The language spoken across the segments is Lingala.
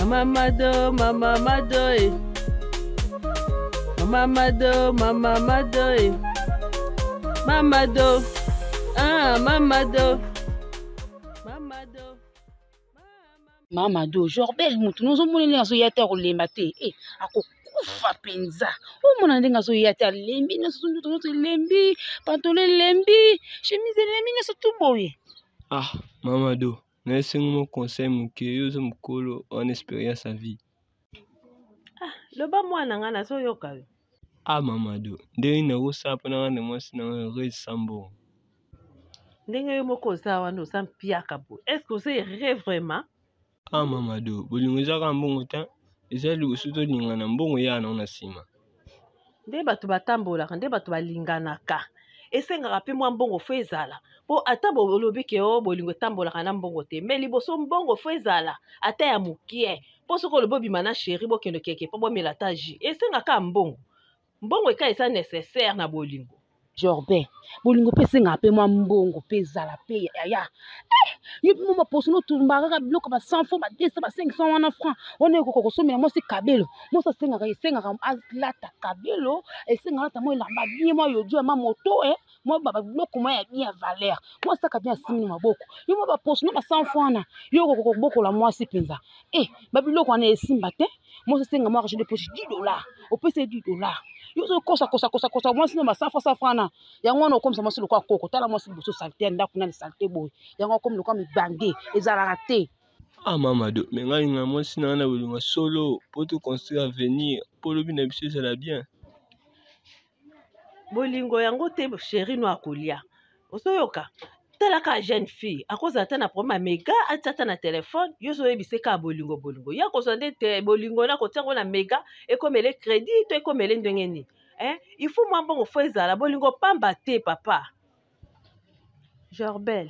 Mama Mado, Mama Mado, eh. Mama Mado, Mama Mado, eh. Mama Do, ah, Mama Do, Mama Do. Mama Do, Jorbel motu nozomona ndenge azoya te akolemba te eh, akokufa mpenza. Omona ndenge azoya te alembi nyonso nzoto nyonso elembi, pantolo elembi, chemise elembi nyonso tu boye. Ah, Mama Do, nayesengi mo conseil moke yo oza mokolo en expérience ya vie. Ah, loba mwana nga nazoyoka yo. Ah, Mama Do, ndenge nini nakosala mpo na rendre mwasi na ngai heureuse sans mbongo? Ndenge yo moko oza wana oza mpiaka boye. Est-ce que oza heureux vraiment? Ah, Mama Do, bolingo eza kaka mbongo te, eza liboso tolingana mbongo eyaka nango na nsima. Nde bato batambolaka, nde bato balinganaka. Esengaka mpe mwa mbongo fo ezala. Mpo ata bolobi ke o bolingo etambolaka na mbongo te, mais liboso mbongo fo ezala ata ya mokie. Mpo soki olobi obima na chéri bokende keke mpo bomela ata jus, esengaka mbongo. Mbongo eka eza nécessaire na bolingo. Jorbe, bolingo mpe esengaka mpe mwa mbongo mpe ezala mpe yaya. Eh, yo mpe mwa poso notumba kaka biloko ba 100 francs, ba 200, ba 500 wana franc. Wana ekoka kosomela mwasi kabelo. Mwasi asengaka, esengaka alata kabelo, esengaka alata mwa elamba bien, mwa yojo ya ma moto, eh, mwa ba biloko mwa ya bien ya valeur. Mwasi aka bien asimbi na maboko. Yo mwa ba poso na ba 100 francs wana, yo okoka kobokola mwasi mpenza. Eh, ba biloko wana esimba te. Mwasi asenga mwa argent de poche 10 dollars, opesi ye 10 dollars. Yo ozo kosa kosa kosa kosa mwasi na ba 100 francs 100 francs na. Yango wana okomisa mwasi lokola koko. Tala mwasi liboso salite ya ndako nani salite boye. Yango akomi lokola mibange, ezalaka te. Ah mama do, mais ngai nga mwasi na ngai na bolingo solo po to construire avenir po lobi na biso ezala bien. Bolingo yango te chéri no akolia. Ozoyoka? Tala kaka jeune fille akozala ata na problème ya mega atia ata na telefone yo ozoyebisa ye kaka bolingo bolingo ye akozwa nde te bolingo na kotia yango na mega ekomele crédit to ekomele ndenge nini eh? Il faut mwa mbongo fo ezala bolingo pamba te papa. Jorbel,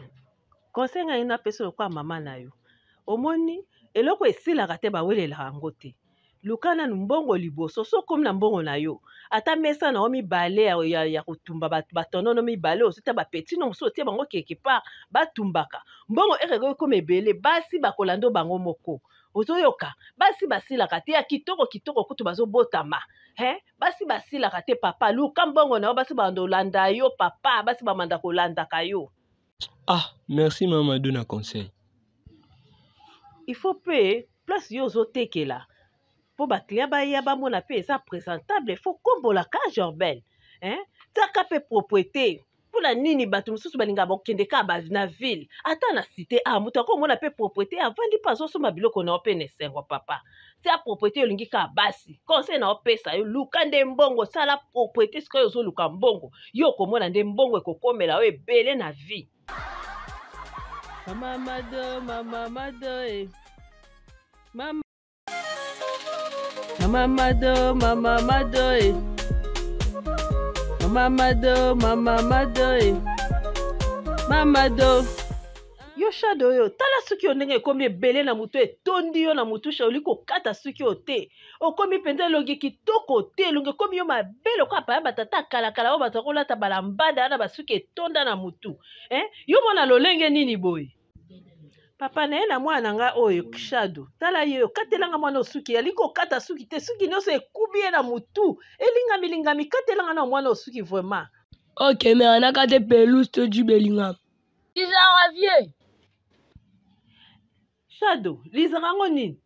conseil ngai napesa lokola mama na yo, omoni eloko esilaka te bawelelaka yango te. Luka nanu mbongo liboso, soki okomi na mbongo na yo, ata mesa na yo mibale ya, ya, ya kotumba batonono mibale, ozwi ta bapeti no mosusu otie bango quelque part batumbaka mbongo ere ekoki ekoma ebele, basi bakolanda bango moko. Ozoyoka, basi basilaka te, ya kitoko kitoko kutu bazobotama he, basi basilaka te papa. Luka mbongo na yo, basi babanda kolanda yo papa, basi babanda kolandaka yo. Ah, merci mama Do na conseil. Il faut pe place yo ozotekela po ba client baya bamona pe eza présentable, il faut kombola ka Jorbel, hein? Tiaka pe propriété. Mpona nini bato mosusu balingaka bakokende kaka na ville, ata na cité a moto akomona pe propriété avandi mpe azosomba biloko na yo mpe na esengo papa. Tia propriété olingi kaka basi, conseil na opesa yo, luka nde mbongo, sala propriété sikoyo ozoluka mbongo, yo okomona nde mbongo ekokomela yo ebele na vie. Mama Mado, Mama Mado, eh. Mama Mama Mado, Mama Mado, eh. Mama Mado, Mama Mado, eh. Mama Do. Yo Shadow yo, tala suki yo ndenge ekomi ebele na motu, etondi yo na motu, Shadow, olingi kokata suki yo te. Okomi mpenza elongi kitoko te, elongi ekomi yo mabe lokola paya batata kalakala oyo bato bakolata balambada wana basuki etonda na motu. Eh? Yo mona lolenge nini boye? Papa na ye na mwana na ngai oyo Shadow, tala ye oyo, katelanga mwana oyo suki, alingi kokata suki te, suki nyonso ekubi ye na motu, elingami lingami, katelanga na mwana oyo suki vraiment. Ok, mais anakate pelouse to jubelingam. Lizaka vieux. Shadow, lizaka yango nini?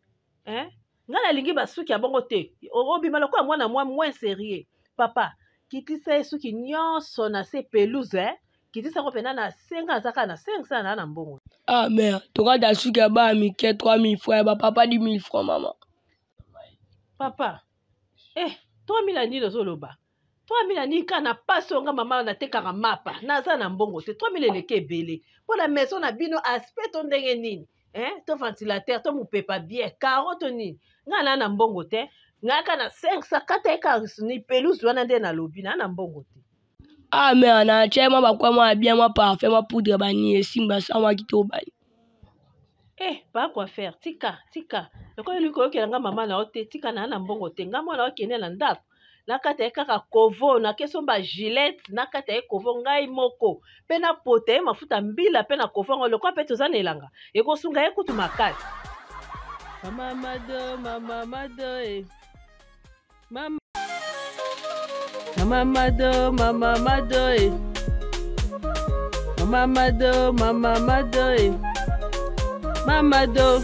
Hein? Ngai nalingi basuki ya bongo te. Obima lokola mwana mwa moins sérieux. Papa, kitisa ye suki nyonso na se pelouse, hein? Kitisa yango mpena na se, ngai aza kaka na 500 na na mbongo. Ah mère, tokata suki ya bana mike 3000 francs, ya ba papa 10000 francs mama. Papa, 3000 ya nini ozoloba? 3000 ya nini kaka na pasi oyo nga mama natekaka mapa, naza na mbongo te. 3000 eleki ebele. Mpo na maison na bino aspect to ndenge nini? Hein? To ventilateur, to mopepa bien, carreau to nini? Nga na na mbongo te. Nga kaka na 500 kata ye kaka ni pelouse wana nde nalobi, na na mbongo te. Ah mère, na tie mwa bakwa mwa bien, mwa parfum, mwa poudre bani esimba sa mwa kitoko bani. Pas quoi faire. Tika, tika. Lokola olingi koyokela nga mama na yo te, tika na na mbongo te. Nga mwana okende na ndako. Nakata ye kaka kovo, nakesomba gilette, nakata ye kovo ngai moko. Pe na pota ye mafuta mbila pe na kovo yango lokola pe toza na elanga. Ekosunga ye kutu makasi. Mama Mado, Mama Mado, eh. Mama Mama Mado, Mama Mado, eh. Mama Mado, Mama Mado, eh. Mama Do.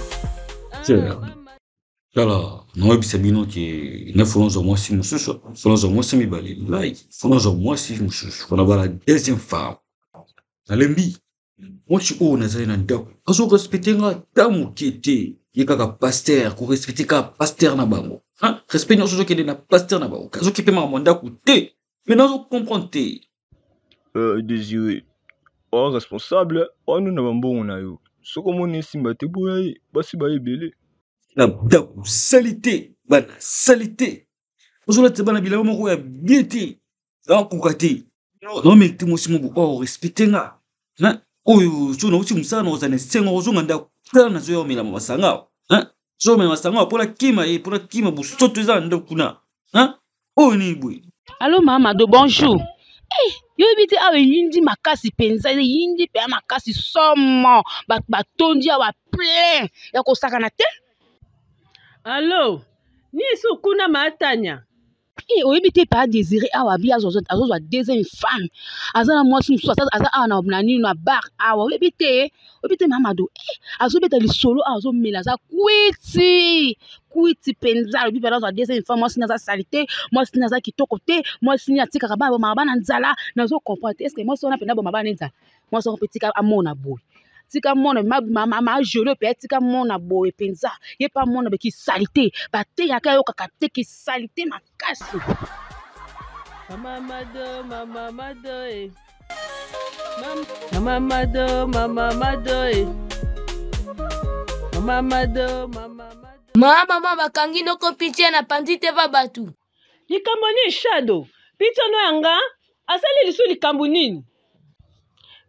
Tala, naoyebisa bino ke nga fo nazwa mwasi mosusu, fo nazwa mwasi ya mibale, like fo nazwa mwasi mosusu, fo nabala deuxième femme. Nalembi mwasi oyo nazali na ndako azo respecte nga ata moke te, ye kaka pasteur, ko respecte kaka pasteur na bango. Hein? Respect nyonso ozokende na pasteur na bango, azokipe makambo ya ndako te, mais nazo comprendre te. Désiré, oa responsable, oa nuna bambongo na yo. Soki omoni esimba te, boya ye, basi baye ebele. Na ndako salite, bana salite, ozolatisa bana bilamba moko ya bien te, nakoka te. Naomeki te mwasi moko oyo respecte nga. Hein? Oyo soki nauti mosala na kozala na esengo kozonga ndako, tala nazoya komela masanga. Hein? Zomela masanga mpo nakima ye, mpo nakima bosoto eza na ndako kuna. Hein? Oyo nini boye? Allo mama do bonjour. Eh, yo yebi te awa eyindi makasi mpenza, eyindi mpenza makasi somo. Bato batondi awa plein ya kosakana te. Allo, nisu kuna matanya. Eh, oyebi te pa Désiré awa bi azozwa deuxième femme. Aza na mwasi mosusu, aza awa na nini na bar awa. Oyebi te, oyebi te mama do. Eh, azobeta lisolo awa, azomela, aza kwiti. Kwiti mpenza, alobi mpenza azwa deuxième femme, mwasi naza salite, mwasi naza kitoko te, mwasi ni atikaka bana bomaka bana nzala. Nazo comprendre te, est-ce que mwasi wana mpenza bomaka bana nzala? Mwasi wana mpe tika amona boye. Tika mona, ma, ma, ma, ma jolo pe, tika mona boye mpenza. Ye pa mona be ki salite. Ba te yaka yo kaka te ki salite makasi. Mama Mado, Mama Mado, eh. Mama Mado, Mama Mado, eh. Mama Mado, Mama Mado. Mama, mama, bakangi noko pitie na panzi te va batu. Likambo nini Shadow? Pitie no yanga asali lisu likambo nini?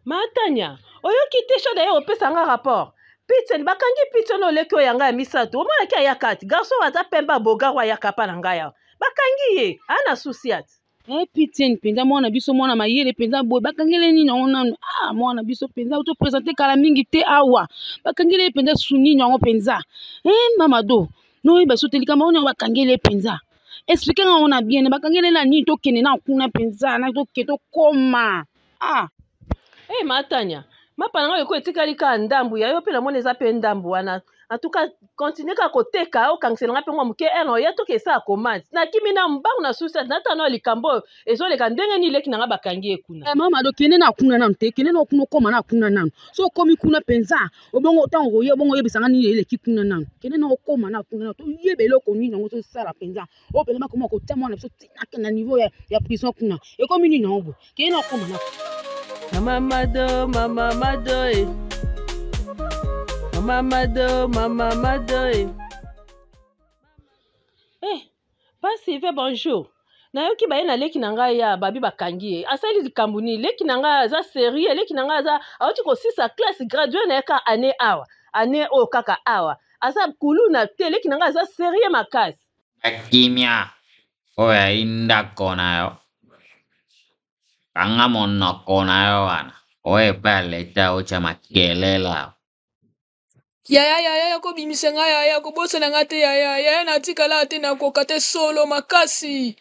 Matanya, oyoki te Shadow ye opesa nga rapport. Pitie bakangi pitie no leki oyo yanga ya misato. Omonaki ayaka ati garçon aza pemba bogar oyo ayaka pa na ngai awa. Bakangi ye, ana souci ati. Eh, Pitie mpenza mwana biso mwana mayele mpenza boye bakangele nini yango nanu? Ah, mwana biso mpenza to présenter kala mingi te awa. Bakangele mpenza su nini yango mpenza? Eh, mama do, noyeba so te likambo yango bakangele mpenza. Expliquer nga ona bien, bakangele na nini tokende na kuna mpenza, na toke tokoma. Ah. Eh, Matanya, mapa na ngai eko etikali kaka ndambu ya yo mpe namoni eza mpe ndambu wana. En tout cas, continue kaka koteka, okangisela nga mpe mwa moke, eh, na oya toke esala commande. Nakimi na mbangu na susi, nata na likambo oyo ezoleka ndenge nini leki na nga bakangi ye kuna. Eh, mama do, kende na kuna nanu te, kende na kuna okoma na kuna nanu. So okomi kuna mpenza, obongo ntango okoya, obongo oyebisa nga nini eleki kuna nanu. Kende na okoma na kuna nanu, toyeba eloko nini yango tosala mpenza. Oyo mpenza bakoma kotia mwana biso tina na niveau ya prison kuna. Ekomi nini yango boye? Kende na okoma na Mama Mado, Mama Mado, eh. Mama Mado, Mama Mado, eh. Eh, Pasi, ve bonjour. Nayoki baye na leki na ngai ya babi bakangi ye. Asali likambo nini? Leki na ngai aza sérieux, leki na ngai aza auti kosisa classe gradué na ye ka année awa. Année oyo kaka awa. Aza kuluna te, leki na ngai aza sérieux makasi. Kimia oyo ayi ndako na yo. Kanga monoko na yo wana. Oyo epai ya leta otya makelela. Yaya, yaya, ya kobimisa nga, yaya, kobosana nga te, yaya, yaya, natikala te, nakoka te solo makasi.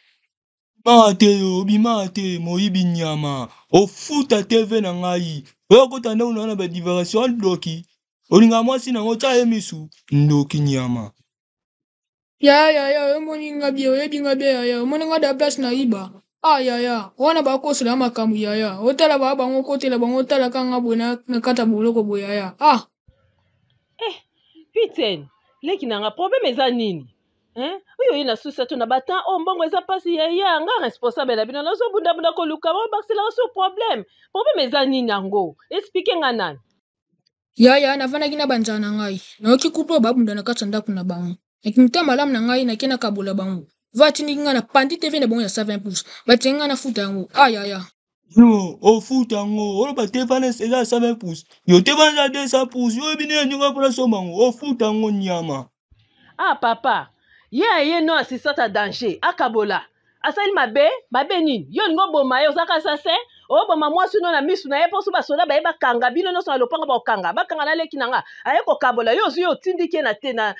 Bima te yo, bima te, moyibi nyama. Ofuta TV na ngai. Oyo kota ndako na ba diversion ndoki. Olinga mwasi na ngo tya ye misu. Ndoki nyama. Yaya, yaya, omoni nga bien, oyebi nga bien, yaya, omoni nga da place na iba. Ah, yaya, wana bakosela makambo, yaya. Otala ba bango kotela bango, otala kanga boye na kata boloko boye, yaya. Ah. Eh, Piten, leki nanga problème eza nini? Hein? Oyo ye na susa to na batan, oh, mbongo eza pasi, yaya, nga responsable na bino, nazo bunda bunda koluka, bo bakisela oso problème. Problème eza nini yango? Expliquer nga nani? Yaya, navandaki na banzala na ngai. Nayoki couple oyo babunda na kati ya ndako na bango. Naki motema malamu na ngai, nake nakabola bango. Va atindiki ngai na pandi TV na bango ya 120 pouces. Batindi ngai nafuta yango. Ah, yaya. Yo, ofuta yango. Oloba TV wana eza ya 120 pouces. Yo, TV wana eza ya 200 pouces. Yo, oyebi nini ndenge mpona somba yango? Ofuta yango nyama. Ah, papa. Ye aye no assistante à danger. Akabola. Asali mabe, mabe nini? Yo olingi oboma ye, ozalaka assassin? Oboma mwasi no na misu na ye mpo so basoda baye bakanga bino nyonso na lopango, bakokanga bakanga na leki na nga aye kokabola yo. Ozwi, otindiki ye na te na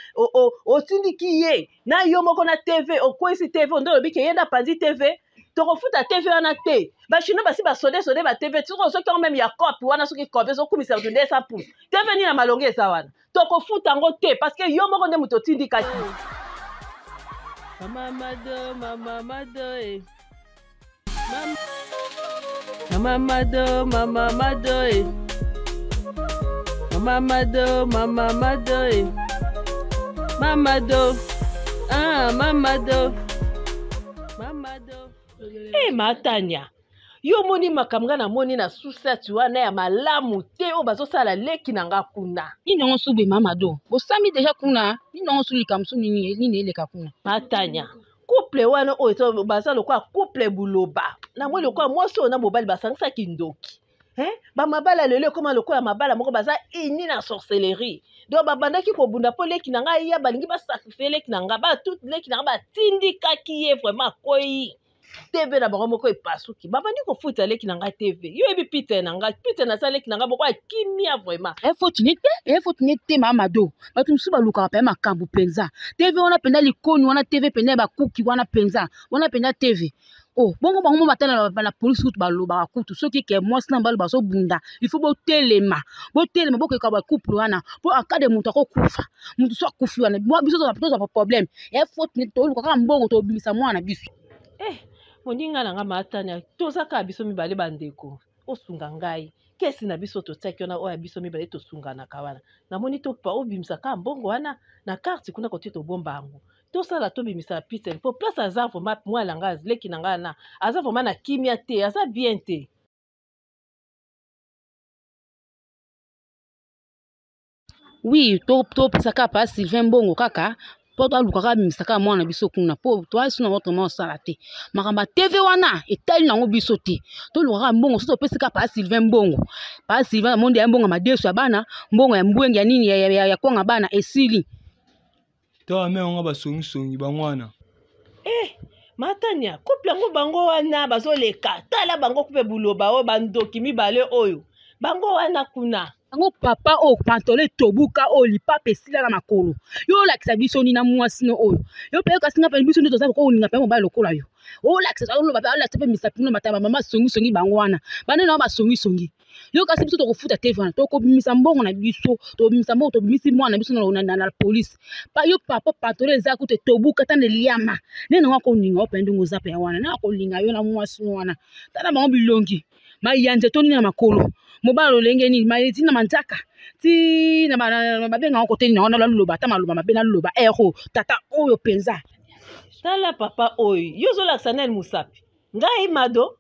otindiki ye na yo moko na TV, okwesi TV nde olobi ke ye nde apanzi TV. Tokofuta TV wana te. Bachinois basi basode sode ba TV. Soki ozoki yango meme ya cope wana, soki cope ezokumisa bato 200 pouces, TV nini na malongi eza wana? Tokofuta yango te parce que yo moko nde moto otindikaki. Mama Mado, mama Mado, eh. Mama Mado, mama Mado, eh. Mama Mado, mama Mado, eh. Mama Do, ah, mama Do, mama Do. Eh, Matania, yo omoni makambo nga namoni na susati wana ya malamu te oyo bazosala leki na nga kuna. Nini yango sube mama Do? Bosami deja kuna nini yango su likambo su nini nini eleka kuna? Matania, couple wana oyo baza lokola couple buloba, namoni lokola mwasi oyo na mobali basangisaki ndoki. Eh? Bamabala lelo ekóma lokola mabala moko baza uni na sorcellerie. Donc babandaki kobunda mpo leki na ngai ya balingi basacrifie leki na ngai, batu leki na ngai batindikaki ye vraiment akwei. TV na bango moko epasuki, babandi kofuta leki na ngai TV. Yo yebi Peter na ngai, Peter naza leki na ngai moko akimia vraiment. Efoti ne te, efoti ne te mama Do. Bato mosusu balukaka mpenza makambo mpenza. TV wana mpenza likoni wana, TV mpenza ya bakuki wana mpenza wana mpenza TV. Oh, bongo bango mo batala na polisi kutu balobaka kutu soki ke mwasi na mobali bazobunda, il faut botelema, botelema, bokeka bacouple wana mpo akade moto akokufa, moto so akufi wana biso tozwa problème ya faute ne. Toluka kaka mbongo, tobimisa mwana na biso. Eh, moninga na nga Matania, toza kaka biso mibale bandeko. Osunga ngai kesi na biso totiaki wana oyo ya biso mibale tosunganaka wana. Namoni topa obimisa kaka mbongo wana na carte kuna kotie, tobomba yango, tosala tobimisa Peter mpo place aza vraiment mwana nga, leki na ngai na aza vraiment na kimia te, aza bien te. Oui, topesa kaka pa Sylvain mbongo kaka mpo aluka kaka abimisa kaka mwana na biso kuna, mpo toasi na autrement osala te. Makambo ya TV wana etali nango biso te. Toluka kaka mbongo. Soki topesi kaka pa Sylvain mbongo, pa Sylvain amondi ya mbongo ya madeso ya bana, mbongo ya mbwenge ya nini ya kwanga bana esili. To ame yango basongisongi bango wana. Eh, Matania, couple yango bango wana bazoleka, tala bango couple buloba oyo, bandoki mibale oyo bango wana kuna. Yango papa oyo pantalon etobuka oyo, lipapa esila na makolo, yo olakisa biso nini na mwasi no oyo? Yo mpe kasi nga mpe biso nde toza kolinga mpe mobali lokola yo olakisa, oloba mpe olakisa mpe misapi no mataba mama songisongi bango wana bande na yo basongisongi. Yo kasi biso tokofuta te wana, tokobimisa mbongo na biso, tobimisa mbongo, tobimisi mwana na biso na polise. Pa yo papa pantalon eza kutu etobuka tana eliama nde nango akolinga yo mpe ndenge oza mpe wana na akolinga yo na mwasi no wana. Tala bango bilongi mayanja toni na makolo, mobala lolenge nini mayeti na manzaka ti na babenga yango koteni na wana naloba ata maloba mabe naloba ero tata oyo mpenza. Tala papa oyo, yo ozolakisa nani mosapi? Ngai Mado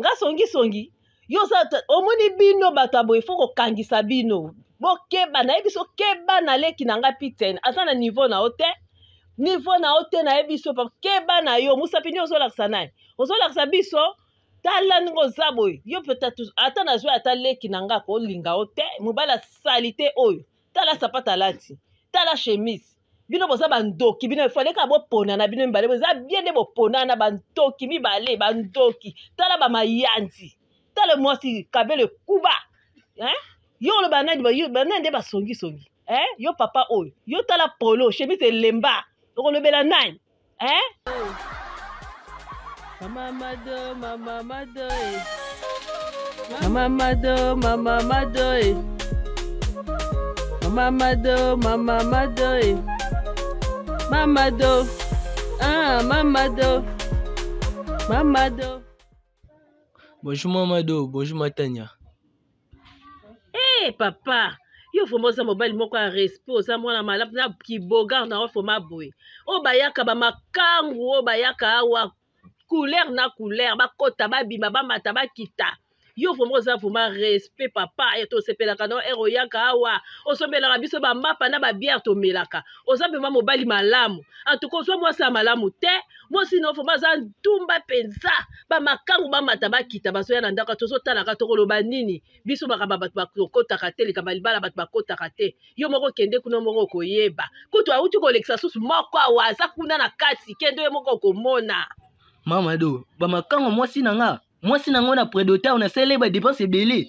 nga songisongi yo oza omoni bino bato ya boye fo kokangisa bino. Bokeba, nayebi so keba na leki na ngai Piten aza na niveau na yo te, niveau na yo te. Nayebi so keba na yo mosapi nini ozolakisa nani? Ozolakisa biso, tala ndenge oza boye yo peut-être ata nazwi ata leki na ngai akolinga yo te. Mobali asali te oyo, tala sapata alati, tala chemise. Bino boza bandoki, bino efale kaka bopona na bino mibale, boza bien nde boponana bandoki mibale, bandoki. Tala bamayanzi, tala mwasi kabele kuba, hein? Yo oloba nani banani nde basongisongi, hein? Yo papa oyo, yo tala polo chemise elemba, okolobela nani, hein? Mama Mado, mama Mado, eh. Mama Mado, mama Mado, eh. Mama Mado, mama Mado, eh. Mama Do, ah, mama Do, mama Do. Bonjour Mamado, bonjour Matania. Eh hey, papa, yo vraiment oza mobali moko ya respect, oza mwana malamu na kibogar na yo vraiment boye. Oyo bayaka bamakangu oyo bayaka awa couleur na couleur, bakota babima bamata bakita. Yo vraiment oza vraiment respect papa, ya tosepelaka na ere oyaka awa, osombelaka biso bamapa na babiere tomelaka. Oza vraiment mobali malamu. En tout cas ozwa mwasi ya malamu te, mwasi na yo vraiment aza ntumba mpenza. Bamakangu bamata bakita bazoya na ndako, tozotalaka tokoloba nini? Biso makambo bato bakotaka te, likambo ya libala bato bakotaka te. Yo moko kende kuna moko okoyeba. Kutu awuti kolekisa susu moko awa aza kuna na kati, kende yo moko okomona. Mama Do, bamakango mwasi na nga. Mwasi na ngo na predota na sele ba dépense ebele.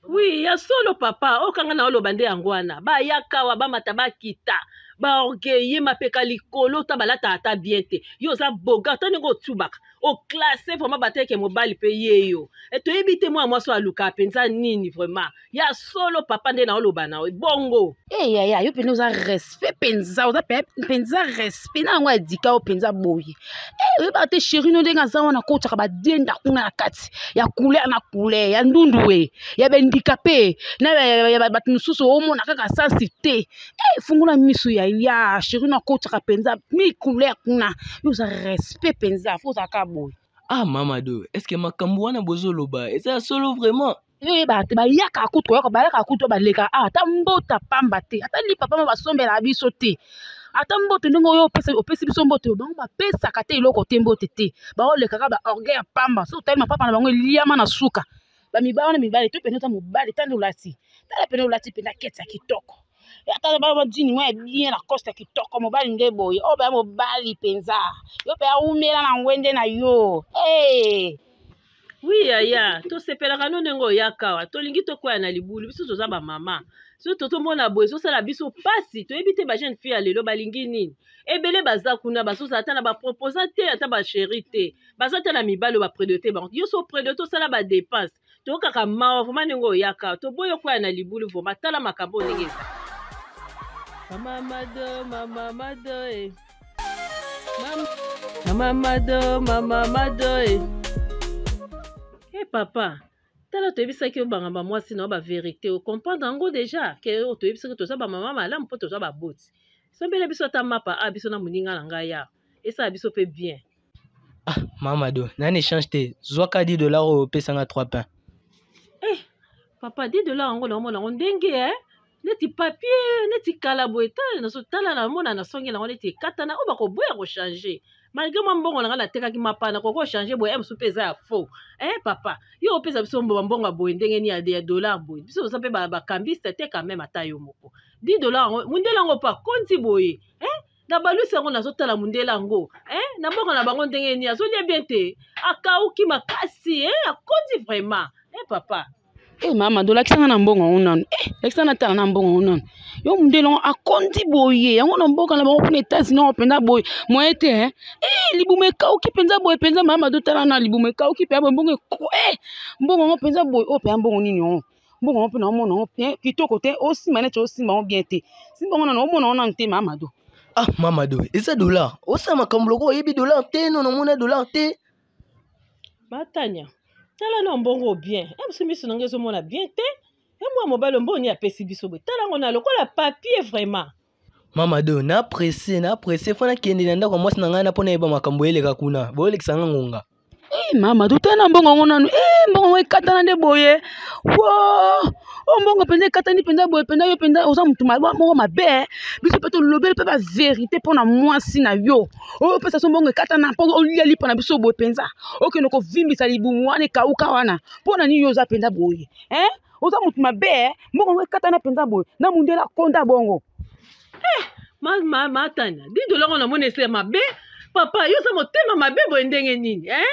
Oui, ya solo papa, okanga na oloba nde yango wana. Bayaka wa bamata bakita. Baorgueille mapeka likolo ta balata ata bien te. Yo oza boga ata ndenge otubaka. Oklasse vraiment bateke mobali pe yeyo. E toyebi te mwana mwasi aluka mpenza nini vraiment. Ya solo papa nde na oloba na bongo. Eh hey, yaya, yo mpenza oza respect mpenza, oza mpenza respect na yango ya dika yo mpenza boye. Eh, oyebaka te chéri no ndenge aza wana akotaka badienda kuna na kati ya couleur na couleur ya ndundu e ya bahandikape na ya bato mosusu omona kaka sasi te. Eh, fungola miso ya ya chéri no akotaka mpenza mi couleur kuna, yo oza respect mpenza, fo ozalaka boye. Ah mama do, est-ce que makambo wana bozoloba eza ya solo vraiment? Yo oyebaka te, bayaka kutu koyoka, bayaka kutu baleka awa, ata mbota pamba te, ata lipa pamba basombelaka biso te, ata mbote ndenge oyo opesi biso mbote, bango bapesaka te eloko te, mbote te, baolekaka ba orgueil ya pamba. Soki otali mapapa na bango eliama na suka, bamibali wana mibali to mpenza oza mobali, tala nde olati, tala mpenza olati mpenza keti ya kitoko, ata ba jean mwa ya bien na coste ya kitoko, mobali nde boye, oyo baya mobali mpenza, yo mpe awumela na ngwende na yo. Hey! Oui yaya, tosepelaka no ndenge oyaka awa, tolingi tokwea na libulu, biso toza bamama, soki tozomona boye ezosala biso mpasi, toyebi te ba jeune fille ya lelo balingi nini. Ebele baza kuna bazozala ata na baproposa te, ata basheri te, baza ata na mibali oyo bapredote bango. Yo so predote osala badepense, toyokaka mawa vraimen ndenge oyaka, toboyi okwea na libulu vraimen. Tala makambo oyo ndenge eza. Mama Mado, mama Mado, eh. Mama Mado, mama Mado, eh. Eh papa, tala toyebisaki yo bangamba mwasi na yo ba verité, ocomprendre yango déjà ke oyo toyebisaki toza ba mama malamu mpo toza baboti. Sombela biso ata mapa a biso na moninga na ngai ya esala biso mpe bien. Ah mama do, nani échange te, zwaka 10 dollars oyo opesanga 3 pains. Eh papa, 10 dollars yango naomona yango ndenge eh? Neti papier, neti kala boye, tala nazotala namona nasongela yango neti ekatana oyo bakoboya kochange. Malgré mwa mbongo na ngai natekaki mapa, nakoki kochange boye, mosusu mpe eza ya faux. Eh papa, yo opesa biso mbongo ya boye ndenge nini ya dollar boye? Biso toza mpe bakambiste te quand même, ata yo moko. 10 dollars yango, mundele yango mpe akonzi boye. Eh? Na balusi yango nazotala mundele yango. Eh? Na mboka na bango ndenge nini? Azolia bien te. Akauki makasi, eh? Akonzi vraiment. Eh papa. Eh mama, dolakisa nga na mbongo yango nanu. Eh, lakisa na tala na mbongo yango nanu. Yo mundele yango akondi boye, yango na mboka na bango kuna États-Unis yango mpenza boye. Moyen te, hein? Eh, libumu ekauki mpenza boye mpenza, mama dotala na libumu ekauki mpenza boye, mbongo eko, eh, mbongo yango mpenza boye. Oyo mpenza mbongo nini yango? Mbongo yango mpe naomona yango bien kitoko te, osimba neti osimba yango bien te. Simba yango nanu, omona yango nanu te mama do. Ah mama do, eza dollar. Osala makambo lokola oyebi dollar te, non omona dollar te. Matania, tala na mbongo bien. Eh, biso miso na ngai ezomona bien te. Eh, mwa mobali mbongo nini apesi biso boye? Tala ngo na lokola papier vraiment. Mama do, na pressé, na pressé, fo nakende na ndako ya mwasi na ngai na mpo nayeba makambo eleka kuna. Boyolekisa nga ngonga. Eh, mama, totala na mbongo yango nanu. Eh, mbongo yango ekatana nde boye. Wo! Oh, mbongo mpenza ekatani mpenza boye mpenza, yo mpenza oza motu moko mabe, eh. Biso mpe tolobeli mpe ba vérité mpo na mwasi na yo. Oyo opesa so mbongo ekatana mpo olia lipa na biso boye mpenza. Okende kovimbisa libumu wana ekauka wana. Mpo na nini yo oza mpenza boye? Hein? Oza motu mabe, eh? Mbongo yango ekatana mpenza boye. Na mundele akonda bongo. Eh, matanya, di dollar namoni ese mabe. Papa, yo oza motema mabe boye ndenge nini, hein?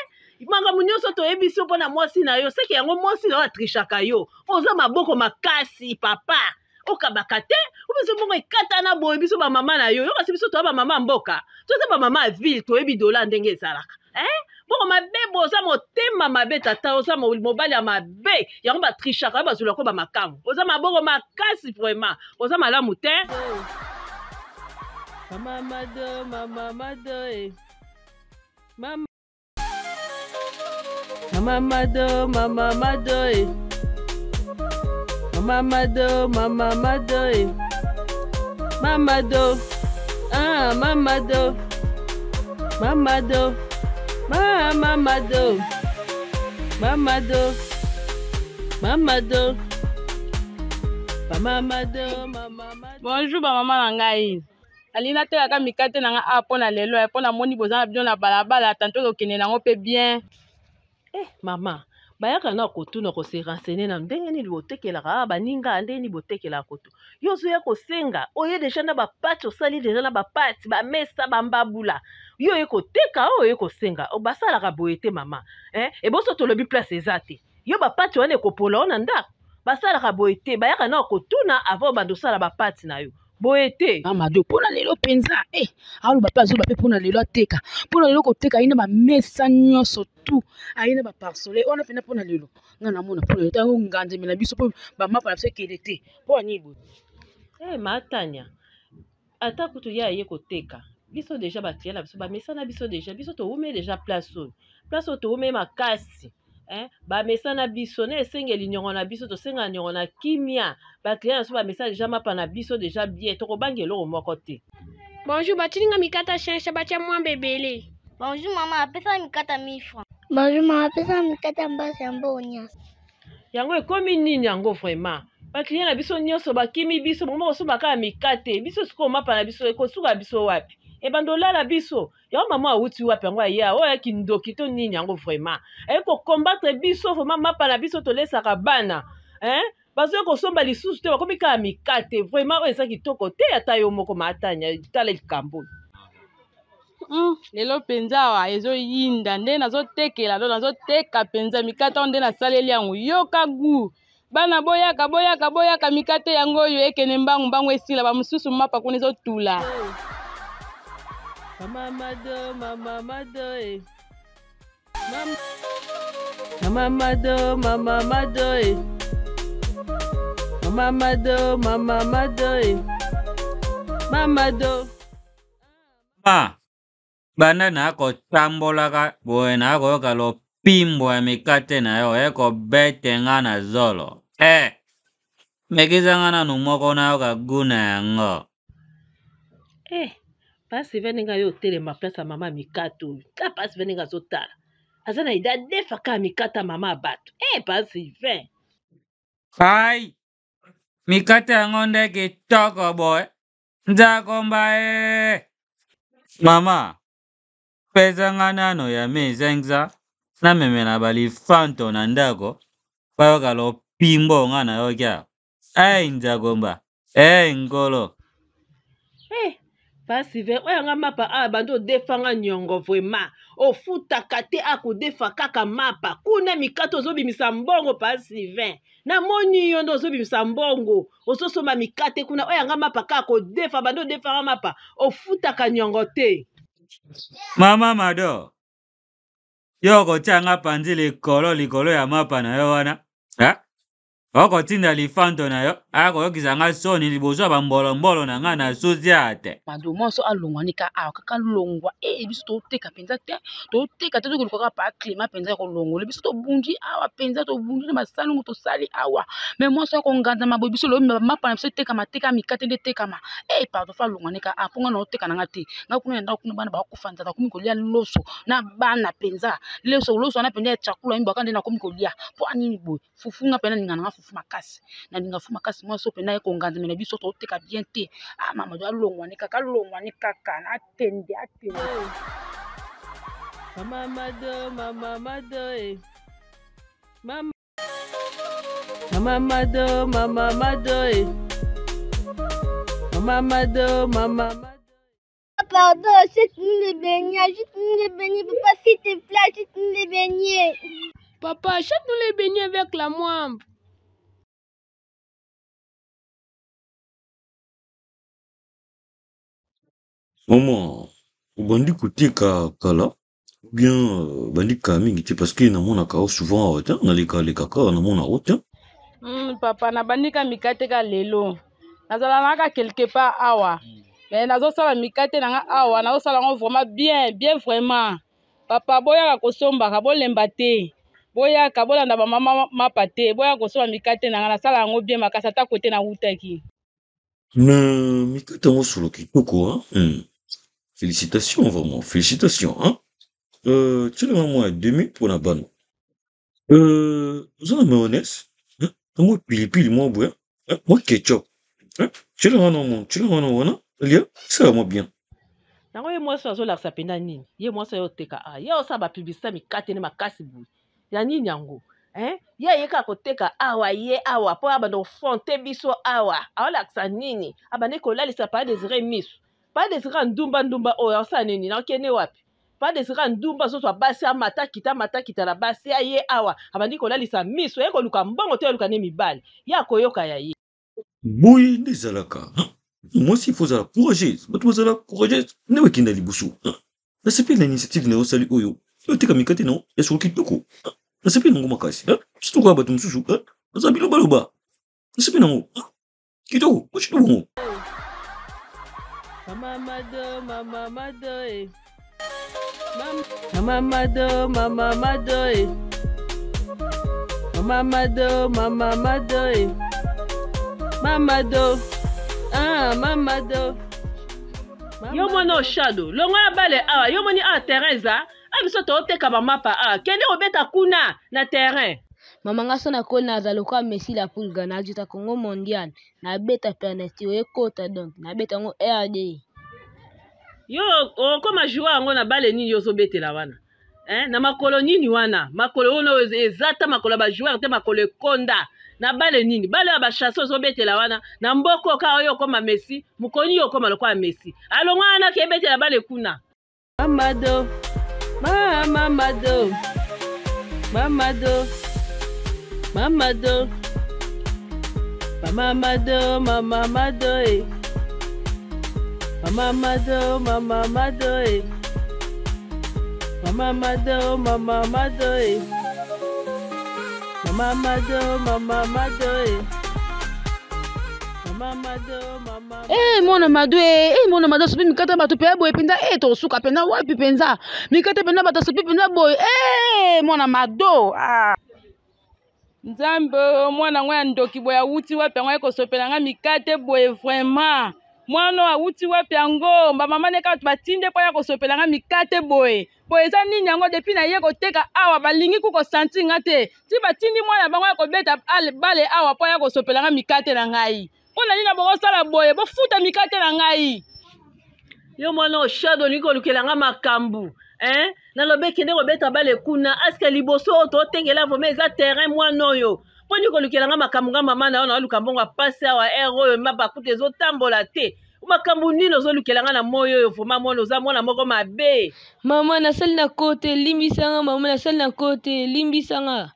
Makambo nyonso toyebisi yo mpo na mwasi na yo, seke yango mwasi na yo atrichaka yo. Oza maboko makasi, papa. Okabaka te, obiso mbongo ekatana boye, biso ba mama na yo. Yo kasi biso toza ba mama ya mboka. Toza ba mama ya ville, toyebi dollar ndenge ezalaka. Hein? Mbongo mabe boye, oza motema mabe tata, oza mobali ya mabe. Yango ba trichaka yo, bazolaka ba makango. Oza maboko makasi vraiment. Oza malamu te. Mama Mado, mama Mado, eh. Mama. Mama Mado, mama Mado, eh. Mama Mado, mama Mado, eh. Mama Do, ah, mama Do, mama Do, mama Mado, mama Do, mama Do, mama Mado, mama Mado. Bonjour ba mama na ngai. Nalingi natekaka mikate na nga awa mpo na lelo, mpo namoni boza na bino na balabala, tanto tokende nango mpe bien. Eh, mama, Bayaka na kotuna ko se renseigner na ndenge nini botekelaka ah, baninga ndenge nini botekelaka koto. Yo ozoya kosenga oye deja na bapati, osali deja na bapati, bamesa, bambabula, yo oye koteka, oyo oye kosenga. Basalaka boye te mama, eh? Eboso tolobi place eza te, yo bapati wana ekopola yo na ndako. Basalaka boye te, bayaka na kotuna avant obanda osala bapati na yo boye te. Mama Do, mpona lelo mpenza eh, aloba mpe azoba mpe mpona lelo ateka, mpona lelo koteka ye na bamesa nyonso tu, aye na baparsole wana mpenza mpona lelo. Ngai namona mpona lelo ntango nganzemela biso mpo bamapa na biso ekende te, mpo ya nini boye? Eh, Matania, ata kutu ye aye koteka, biso deja baclient na biso bamesana biso deja, biso towumeli deja place oyo, place oyo towumeli makasi. Eh, bamesana biso na esengeli niongo na biso, tosenga niongo na kimia. Baclient na biso bamesana deja mapa na biso deja bien, tokobanga eloko moko te. Bonjour, batilinga mikata shensha batia mwambe ebele. Bonjour mama, apesa mikata 1000 francs. Bonjour mama, apesa mikata mbasi ya mbongo nyonso. Yango ekomi nini yango vraiment? Baclient na biso nyonso bakimi biso, bango bakosomba kaka mikate. Biso sikoyo mapa na biso ekosuka biso wapi? Ebanda olala biso. Yango mama awuti wapi yango aya oyo ya kindoki to nini yango vraiment? Aye kokombattre biso vraiment, mapa na biso tolesaka bana, hein? Bazoya kosomba lisusu te, bakomi kaka mikate. Vraiment oyo eza kitoko te, ata yo moko Matania, tala likambo. Lelo mpenza awa ezoyinda nde nazotekela, do nazoteka mpenza mikate oyo nde nasaleli yango. Yoka gu bana, boyaka boyaka boyaka, mikate yango oyo ekende mbangu mbangu esila, bamosusu mapa kuna ezotula. Mama Mado, Mama Mado, eh. Mama, Mama Mado, Mama Mado, eh. Mama Mado, Mama Mado, eh. Mama Mado. Ma, banda nakotambolaka boye nakoyoka lopimbo ya mikate na yo ekobete nga na zolo. Eh, mekisa nga nanu moko nayoka gu na yango. Eh, pasi ve ndenge ayo otelema place ya mama mikate oyo. Ta pasi ve ndenge azotala. Aza na ida defa kaka mikate ya mama ya bato. Eh, pasi ve. Ai, mikate yango nde kitoko boye. Nzakomba e. Mama, pesa nga nano ya 1500 namemela balifanto na ndako bayoka lopimbo nga nayoki awa. Ai, Nzakomba, ei nkolo. Eh, pasi ve oyo nga mapa awa bandi odefa nga niongo vraiment. Ofutaka te akodefa kaka mapa. Kuna mikate ozobimisa mbongo pasi ve. Namoni yo nde ozobimisa mbongo, ozosomba mikate kuna oyo nga mapa kaka kodefa, bandi odefa nga mapa, ofutaka niongo te. Mama Mado, yo okotia nga panzi likolo likolo ya mapa na yo wana, eh? Okotinda lifanto na yo aya koyokisa nga soni liboso ya bambolombolo na nga na susi ate. Mado mwasi alongwa ni ka awa kaka longwa. Eh, biso toteka mpenza te, toteka te, tokoluka kaka pa climat mpenza ya kolongola biso. Tobungi awa mpenza, tobungi na basalongo tosali awa. Mais mwasi akonganza maboye biso lobi mapa na biso etekama, tekama mikate nde etekama. Eh, pardon, fa longwa ni ka awa mpo nga na oteka na nga te. Nga kuna na ndako kuna bana bakokufa nzala, nakomi kolia loso na bana mpenza. Loso, loso wana mpenza ya chakula mibaka nde nakomi kolia. Mpo anini boye? Fufu nga mpenza nalinga nanga fufu makasi, nalinga fufu makasi. Mwasi oyo mpenza ye konganzamela biso toteka bien te. Ah, mama do alongwa ne kaka, alongwa ne kaka, atende, atende. Mama Mado, Mama Mado, eh. Mama, Mama Mado, Mama Mado, eh. Mama Mado, Mama Mado. Pardon, achète-nous les beignets, achète-nous les beignets, papa, s'il te plaît, achète-nous les beignets. Papa, achète-nous les beignets avec la moimbe. Maman, obandi koteka kala ou bien obandi kala mingi te parce que namonaka yo souvent awa te, nalekalekaka namona yo te. Papa, nabandi ka mikate ka lelo. Nazala naka quelque part awa. Mais nazosala mikate na nga awa, nazosala yango vraiment bien, bien vraiment. Papa, boyaka kosombaka, bolemba te. Boyaka, bolanda ba mama mapa te. Boyaka kosomba mikate na nga, nasala yango bien makasi ata kote nawutaki. Mais mikate yango solo kitoko, hein? Félicitations vraiment, félicitations, hein? Tiela nga mwa ya 2000 mpona bana. Oza na mayonnaise, hein? Na mwa pilipili mwa boye, hein? Mwa ketchup, hein? Tiela nga na mwa, tiela nga na wana, lia, esala mwa bien. Yango ye mwasi oyo azolakisa mpenza nini? Ye mwasi oyo oteka, ah, ye osala ba publicité mikate ne makasi boye. Ya nini yango? Hein? Ye aye kaka koteka awa ye awa mpo abanda kofonte biso awa aolakisa nini abandi kolalisa pa Desire miso pa Desire ndumba ndumba oyo asala nini nakende wapi pa Desire ndumba azozwa basi amata kita amata kita na basi aye awa abandi kolalisa miso ye koluka mbongo to ye nde mibali ye akoyoka ya ye Boye nde ezalaka. Mwasi il faut ozala courageuse. Bato bazala courageuse nde bakenda liboso. Nasepeli na initiative na yo osali oyo. Yo oteka mikate na yo ya solo kitoko. Nasepeli nango makasi. Surtout kaka bato mosusu baza bilobaloba. Nasepeli nango. Kitoko, continue bongo. Mama Mado, Mama Mado, eh. Mama Mado, Mama Mado, eh. Mama Mado, Mama Mado, eh. Mama Do, ah, Mama Do. Yo mwana oshado, longola bale awa, yo moni awa terrain eza, a biso toteka bamapa awa, kende kobeta kuna na terrain. Mama nga so nakoli naza lokola Messi la Pulga, najuta Congo mondial, nabeta penalty oyo ekota donc nabeta yango RD. Yo okoma joueur yango na bale nini yo ozobetela wana? Eh, na makolo nini wana? Makolo wana eza ata makolo ya ba joueur te, makolo ekonda. Na bale nini? Bale ya ba chasse ozobetela wana na mboko kaka oyo okoma Messi, mokoni yo okoma lokola Messi. Alongwa wana ke betela bale kuna. Mamado, Mamado, Mamado, Mamado, Mamado, Mamado, eh. Mamado, Mamado, eh. Mamado, Mamado, eh. Mamado, Mamado, eh. Mamado, Mamado. Eh, mwana Mado, eh, eh, mwana Mado asopi mikate bato mpe boye mpenza, eh, tosuka mpenza wapi mpenza? Mikate mpenza bato asopi mpenza boye, eh, mwana Mado, ah. Nzambe oyo mwana yango ya ndoki boye awuti wapi yango aye kosopela nga mikate boye vraiment mwana oyo awuti wapi yango bamama ne kaka batinde mpo aya kosopela nga mikate boye boye eza nini yango depuis naye koteka awa balingi ku kosentir nga te ti batindi mwana bango ya kobeta bale awa mpo aya kosopela nga mikate na ngai mpo na nini bokosala boye bofuta mikate na ngai yo mwana oshado olingi kolukela nga makambo hein? Nalobi ekende kobeta bale kuna aske liboso oyo totengela vraimen eza terrain mwana oyo mpo nini kolukela nga makambo nga mama na yo naoluka mbongo ya pasi awa ere oyo mabakuta ezotambola te makambo nini ozolukela nga na moi oyo vraimen mwana oza mwana moko mabe mama nasali na kote limbisa nga mama nasali na kote limbisa nga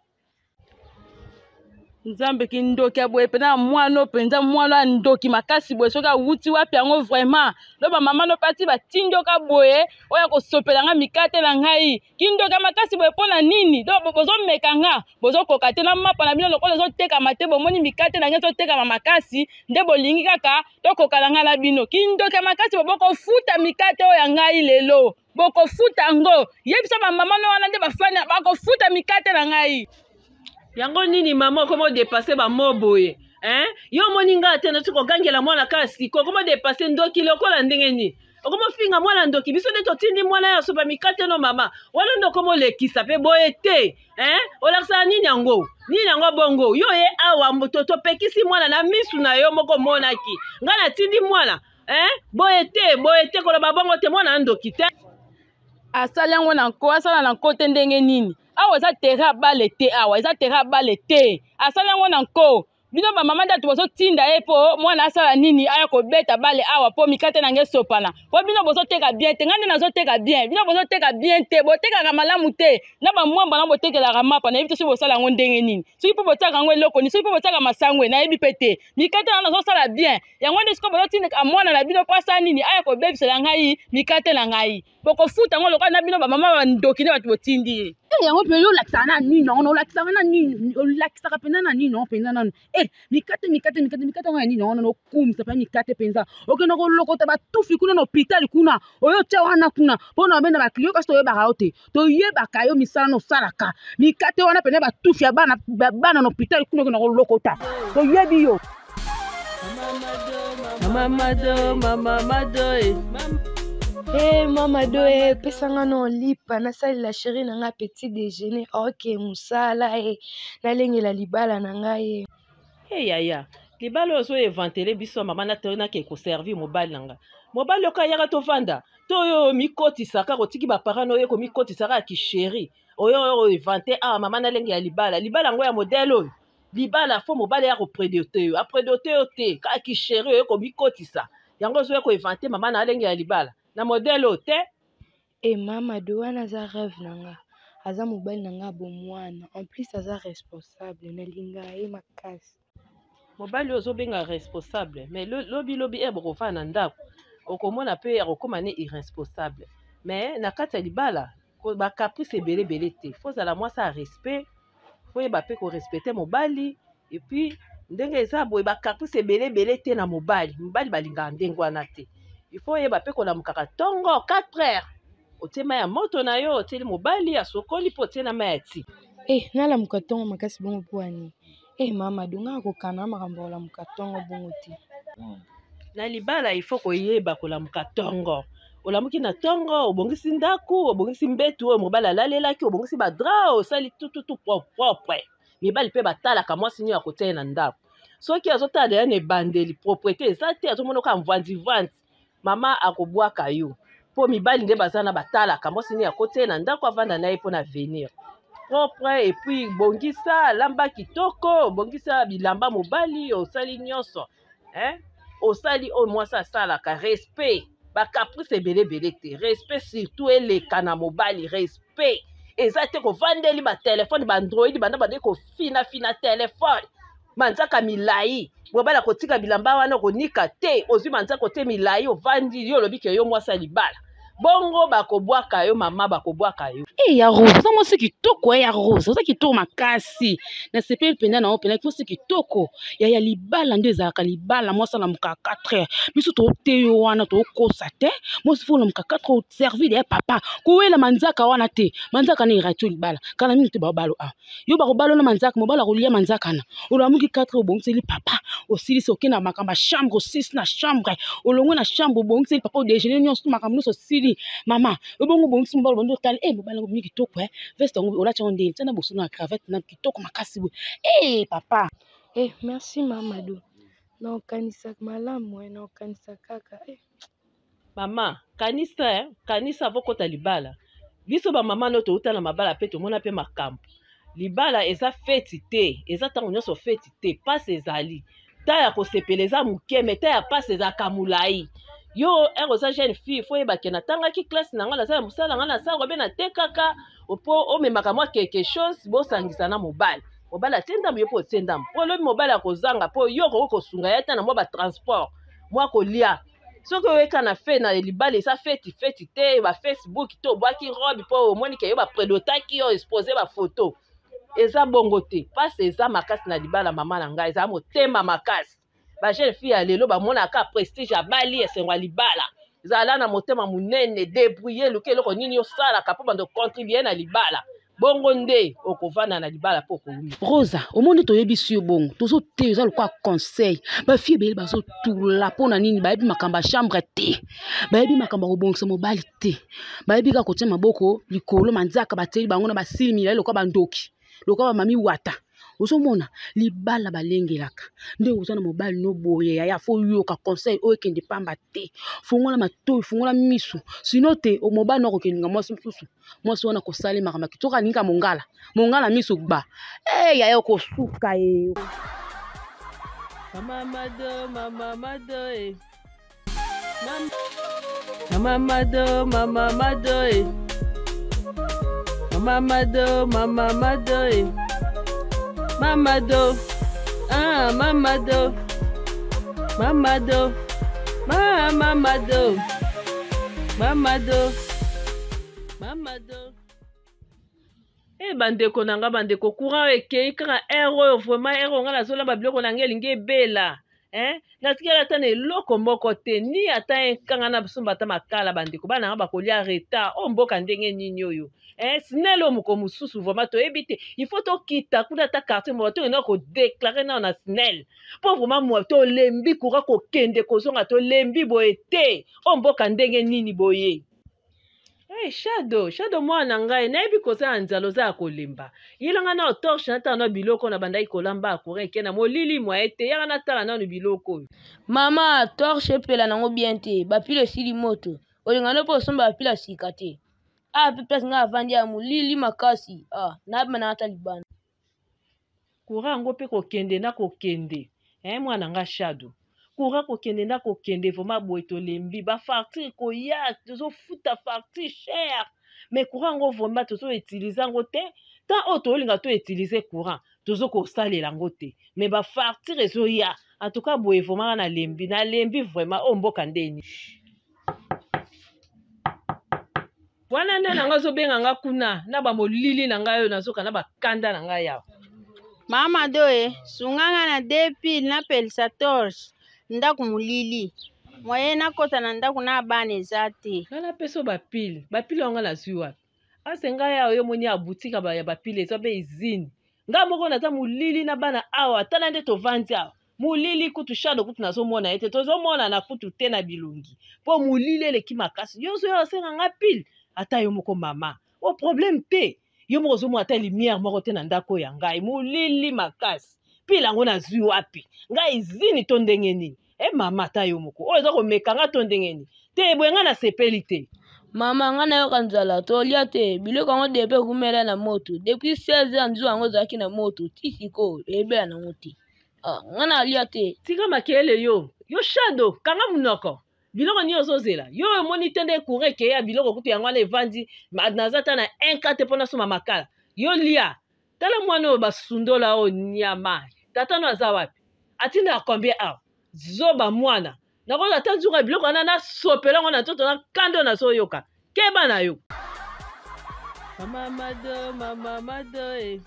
Nzambe kindoki ya boye mpenza mwana oyo mpenza mwana ya ndoki makasi boye soki awuti wapi yango vraiment lo bamama no pati batindi oka boye oyo akosopela nga mikate na ngai kindoki ya makasi boye mpo na nini do bozomeka nga bozokoka te na mapa na bino lokola ezotekama te bomoni mikate na ngai ezotekama makasi nde bolingi kaka tokoka na ngai na bino kindoki ya makasi boye bokofuta mikate oyo ya ngai lelo bokofuta yango yebisa bamama no wana nde bafani bakofuta mikate na ngai yango nini mama okoma odepasse bamo boye hein? Yo omoni ngai te nati kogangela mwana kaka siko okoma odepasse ndoki lokola ndenge nini okoma ofinga mwana ndoki biso nde totindi mwana ya sopa mikate no mama wana nde okoma olekisa mpe boye te hein? Olakisaka nini yango nini yango bongo yo ye awa topekisi mwana na misu na yo moko omonaki ngai natindi mwana hein? Boye te boye te koloba bongo te mwana ndoki te asali yango na nko asala na nko te ndenge nini awa eza terrain ya bale te awa eza terrain ya bale te asali yango na nko bino bamama nde bato bozotinda ye mpo mwana asala nini aya kobeta bale awa mpo mikate na ngai esopana mpo bino bozoteka bien te ngai nde nazoteka bien bino bozoteka bien te botekaka malamu te na bamwamba na botekelaka mapa nayebi te soki bosala yango ndenge nini soki mpo botiaka yango eloko nini soki mpo botiaka masango nayebi mpe te mikate na nazosala bien yango nde sikoyo bozotindika mwana na bino mpo asala nini aya kobebisela ngai mikate na ngai bokofuta yango lokola na bino bamama bandoki nde bato botindi ye. Eh, yango mpe yo olakisaka na nini yango olakisaka na nini olakisaka mpenza na nini yango mpenza nanu eh, mikate mikate mikate mikate yango ya nini yango nanu okumisa mpenza mikate mpenza okenda kolokota batufi kuna na hôpital kuna oyo otya wana kuna mpo na obenda bakliyo kasi toyebaka yo te toyebaka yo misala na osalaka mikate wana mpenza batufi ya bana bana na hôpital kuna okenda kolokota toyebi yo. Mama Mado, Mama Mado, eh. Hey, mama do e pesa nga no lipa nasalela chéri na nga petit déjeuner ok mosala e nalengela libala na ngai e hey, yaya libala oyo ozoevantele biso mama nake koservir mobali na nga mobali oyo kayaka tovanda to oyo omikotisaka kotiki baparent na oyo komikotisaka ya kisheri Oyo oyo evante awa mama na lenge ya libala. Libala yango ya modèle oyo. Libala fo mobali ya kopredote yo. Apredote yo te. Kaka kisheri oyo komikotisa. Yango ozoya koevante mama na lenge ya libala. Na modèle oyo te. E mama do wana aza rêve na nga. Aza mobali na nga bomwana. En plus aza responsable. Nalingaka ye makasi. Mobali oyo ozobenga responsable mais lobi lobi ere bokovanda na ndako okomona mpe akokoma ne irresponsable mais na kati ya libala ba caprice ebele ebele te fo ozala mwasi ya respect fo oyeba mpe korespecte mobali epuis ndenge eza boye ba caprice ebele ebele te na mobali mobali balingaka ndenge wana te il faut oyeba mpe kolamukaka ntongo 4 heures otie mai ya moto na yo otieli mobali asokoli mpo otie na mai ya ti Eh, nalamuka ntongo makasi bongo mpo ani Eh, mama donga akokana makambo ya kolamuka ntongo bongo te. Na libala il faut koyeba kolamuka ntongo. Olamuki na ntongo, obongisi ndako, obongisi mbetu oyo mobali alalelaki, obongisi ba drap, osali tututu propre. Mibali mpe batalaka mwasi nini akotia ye na ndako. Soki azotala deja na ebandeli propriété eza te, azomona kaka mvanzi-vanzi, mama akobwaka yo. Mpo mibali nde baza na batalaka mwasi nini akotia ye na ndako avanda na ye mpo na avenir. Propre et puis bongisa lamba kitoko, bongisa bilamba mobali, osali nyonso. Hein? Osali oyo mwasi asalaka respect, ba caprice ebele ebele te, respect surtout eleka na mobali, respect eza te kovandeli ba telefone ba android banda bande kofina fina telefone manzaka milai mobali akotika bilamba wana okonika te ozwi manzaka otie milai ovandi yo olobi ke yo mwasi ya libala bongo bakobwaka yo mama bakobwaka yo e ya rose oza mwasi kitoko ya rose oza kitoko makasi nasepeli mpenza na yo mpenza mwasi kitoko ya ya libala nde ezalaka libala mwasi alamuka 4 heures biso tote yo wana tokosa te mwasi fo olamuka 4 heures servir ya papa kowela manzaka wana te manzaka na erati yo libala kala mingi te baobalo awa yo bakobalo na manzaka mobali akolia manzaka na olamuki 4 heures obongiseli papa osilisi oke na makambo ya chambre osilisi na chambre olongwe na chambre obongiseli papa odejeuner nyonso makambo nyonso osili mama ebongo obongisi mobali obandi otali e mobali yango obimi kitoko e veste yango olati yango ndenge tia na bosono ya cravate na kitoko makasi boye e papa Eh, merci Mamadou. Naokanisa malamu, eh, naokanisa kaka. Eh. Mama, kanisa, eh, kanisa avokota libala. Biso ba mama no touta na mabala pe tomona pe makambo. Libala eza feti te, eza ntango nyonso feti te, pasi ezali. Ta ya kosepela eza moke, me ta ya pasi ezalaka molai. Yo ere oza jeune fille, fo oyeba ke natangaki classe na ngai, naza na mosala na ngai, nasala be natekaka, po omemaka mwa quelque chose bosangisa na mobali. Mobali atie ndambo, yo mpe otie ndambo. Po lobi mobali akozanga, po yo okoki kosunga ye ata na mwa ba transport, mwa kolia. Soki oyeka na fe na libala eza feti feti te, ba Facebook te obwaki robe po omoni ke yo ba predotaki yo expose ba photo. Eza bongo te. Pasi eza makasi na libala mama na ngai, eza motema makasi. Ba jeune fille ya lelo bamonaka prestige abali esengo ya libala. Zala na motema monene, débrouiller, luka eloko nini osalaka po bando contribuer na libala. Bongo nde okovanda na libala po okowumela. Rosa, omoni toyebisi yo bongo, tozoteya eza lokola conseil. Ba fille ebele bazotula mpo na nini? Bayebi makambo ya chambre te, bayebi makambo ya kobongisa mobali te, bayebi kaka kotia maboko likolo manzaka batieli bango na basili milai lokola bandoki, lokola bamami wata. Ozomona libala balengelaka nde oza na mobali no boye yaya, fo yoka conseil oyo ekende pamba te, fungola matoyi, fungola misu, sino te mobali no akokelinga mwasi mosusu, mwasi wana kosalemaka maki soki alingi ka mongala mongala misu gba e yaya okosuka ye. Mama Mado, Mama Mado, eh. Mama Mado, Mama Mado, eh. Mama Mado, Mama Mado, eh. Mama Do, ah, Mama Do, Mama Do, Mama Mado, Mama Do, Mama Do. Eh, bandeko na nga, bandeko, courant ekei kaka heure oyo, vraiment heure oyo nga nazolamba biloko na nga elingi ebela. Hein? Natikali ata na eloko moko te, ni ata enkanga na bisomba ata makala, bandeko bana nga bakolia retard. Oyo mboka ndenge nini oyo? Hein? Snel oyo moko mosusu vraiment toyebi te. Il faut tokita kuna ata quartier moko tokende ko déclarer nao na Snel. Po vraiment moi tolembi courant kokende kozonga tolembi boye te. Oyo mboka ndenge nini boye? Hey, Shadow, Shadow mwana na ngai, nayebi koza na nzala, oza ya kolemba. Yela nga na torche natala na biloko na bandaki kolamba ya courant eke na molili mwa ete yaka natala nanu biloko oyo. Mama, torche epela nango bien te, ba pile esili moto. Olinga no mpo osomba ba pile ya sika te. Awa mpe place ngai avandi ya molili makasi. Ah, nabima na ata libanda. Courant yango mpe kokende na kokende. Eh, mwana nga Shadow. Courant kokende na kokende vraiment boye tolembi. Ba facture koya, tozofuta facture cher. Mais courant yango vraiment tozo utiliser yango te. Tant oyo tolinga to utiliser courant, tozo kosalela yango te. Mais ba facture ezoya. En tout cas boye vraiment nga nalembi, nalembi vraiment oyo mboka ndeni. Wana nde na nga azobenga nga kuna na ba molili na ngai oyo nazoka na bakanda na ngai awa. Mama doye sunga nga na deux pile napelisa torche ndako molili moyen nakota na ndako na bana eza te. Nga napesa yo bapile bapile yango nga nazwi wapi ase ngai awa yo omoni ya boutique ya bapile eza mpe usine nga moko naza molili na bana awa tala nde tovandi awa molili kutu shado kutu nazomona ye te tozomonana kutu te na bilongi mpo molili eleki makasi yo ozoya osenga nga pile ata yo moko mama o problème te yo moko ozomona ata lumière moko te na ndako ya ngai molili makasi pile yango nazwi wapi ngai izini to ndenge nini e mama ata yo moko oyo eza komeka nga to ndenge nini te boye ngai nasepeli te. Mama nga nayoka nzala tolia te biloko yango depe ekumela na moto depuis 16 ans nzuwa yango ezalaki na moto ti sikoyo eyebela nango te. Ah, nga nalia te. Tika makelele yo. Yo Shadow, kanga munoko. Biloko nini ozozela? Yo omoni te nde courant ekeya biloko kutu yango wana evandi naza ata na 1 ka te mpo nasomba makala. Yo lia. Tala mwana oyo basundola oyo nyama. Tata no aza wapi? Atindaka combien awa? Zoba mwana. Nakozwa ata nzuka biloko wana nasopela yango na nzoto na kanda oyo nazoyoka. Keba na yo. Mama Mado, mama Mado, eh.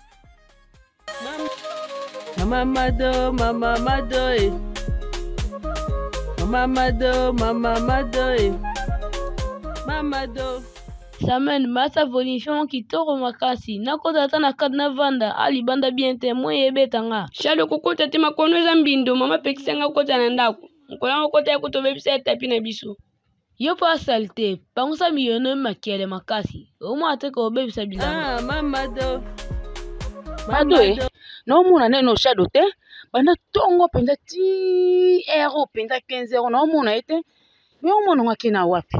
Mama Mado, mama Mado, eh. Mama Mado, mama Mado, eh. Mama Mado. Samuel masa volution kitoko makasi nakota ata na kati navanda a libanda bien te moi ebeta nga. Shado kokota te makono eza mbindo mama pekisa nga kokota na ndako mokolo yango okota ya kutu obebisa ya tapi na biso. Yo po salite pangusa miyono makele makasi omona te kobebisa bilamba. Ah, mama do. Mado e naomona neno Shado te banda ntongo mpenza ti heure oyo mpenza 15 heure naomona ye te me omona ngo ake na wapi?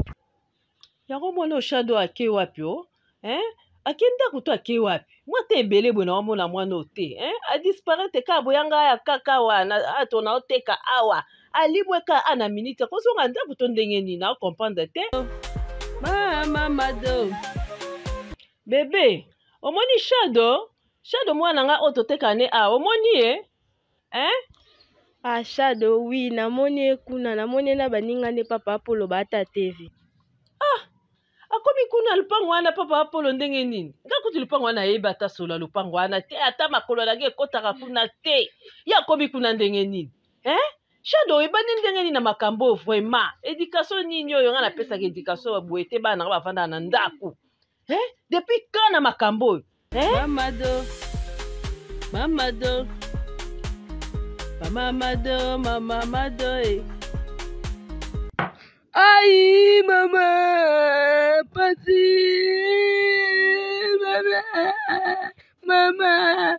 Yango mwana oyo Shado ake wapi o? Hein? Ake ndako to ake wapi? Mwa te ebele boye naomona mwana oyo te hein? Adisparaître kaka boya ngai aya kaka awa na to naoteka awa alimwe kaka a na minute akozonga ndako to ndenge nini nao comprendre te. Mama Mado. Bebe, omoni Shado? Shado mwana nga oyo toteka ne awa, omoni ye? Hein? Ah Shado, oui, namoni ye kuna, namoni ye na baninga nde papa Apollo baata TV. Ah, akomi kuna lupango wana papa Apollo ndenge nini? Nga kutu lupango wana ayebi ata solo ya lupango wana te, ata makolo na ngai ekotaka kuna te. Ye akomi kuna ndenge nini? Hein? Shado oyebani ndenge nini na makambo oyo vraiment? Education nini oyo nga napesaka education boye te bana nga bavandaka na ndako. Hein? Depuis quand na makambo oyo? Hein? Mamado. Mamado. Mamado, mama Mado. Eh. Ai mama pasi mama mama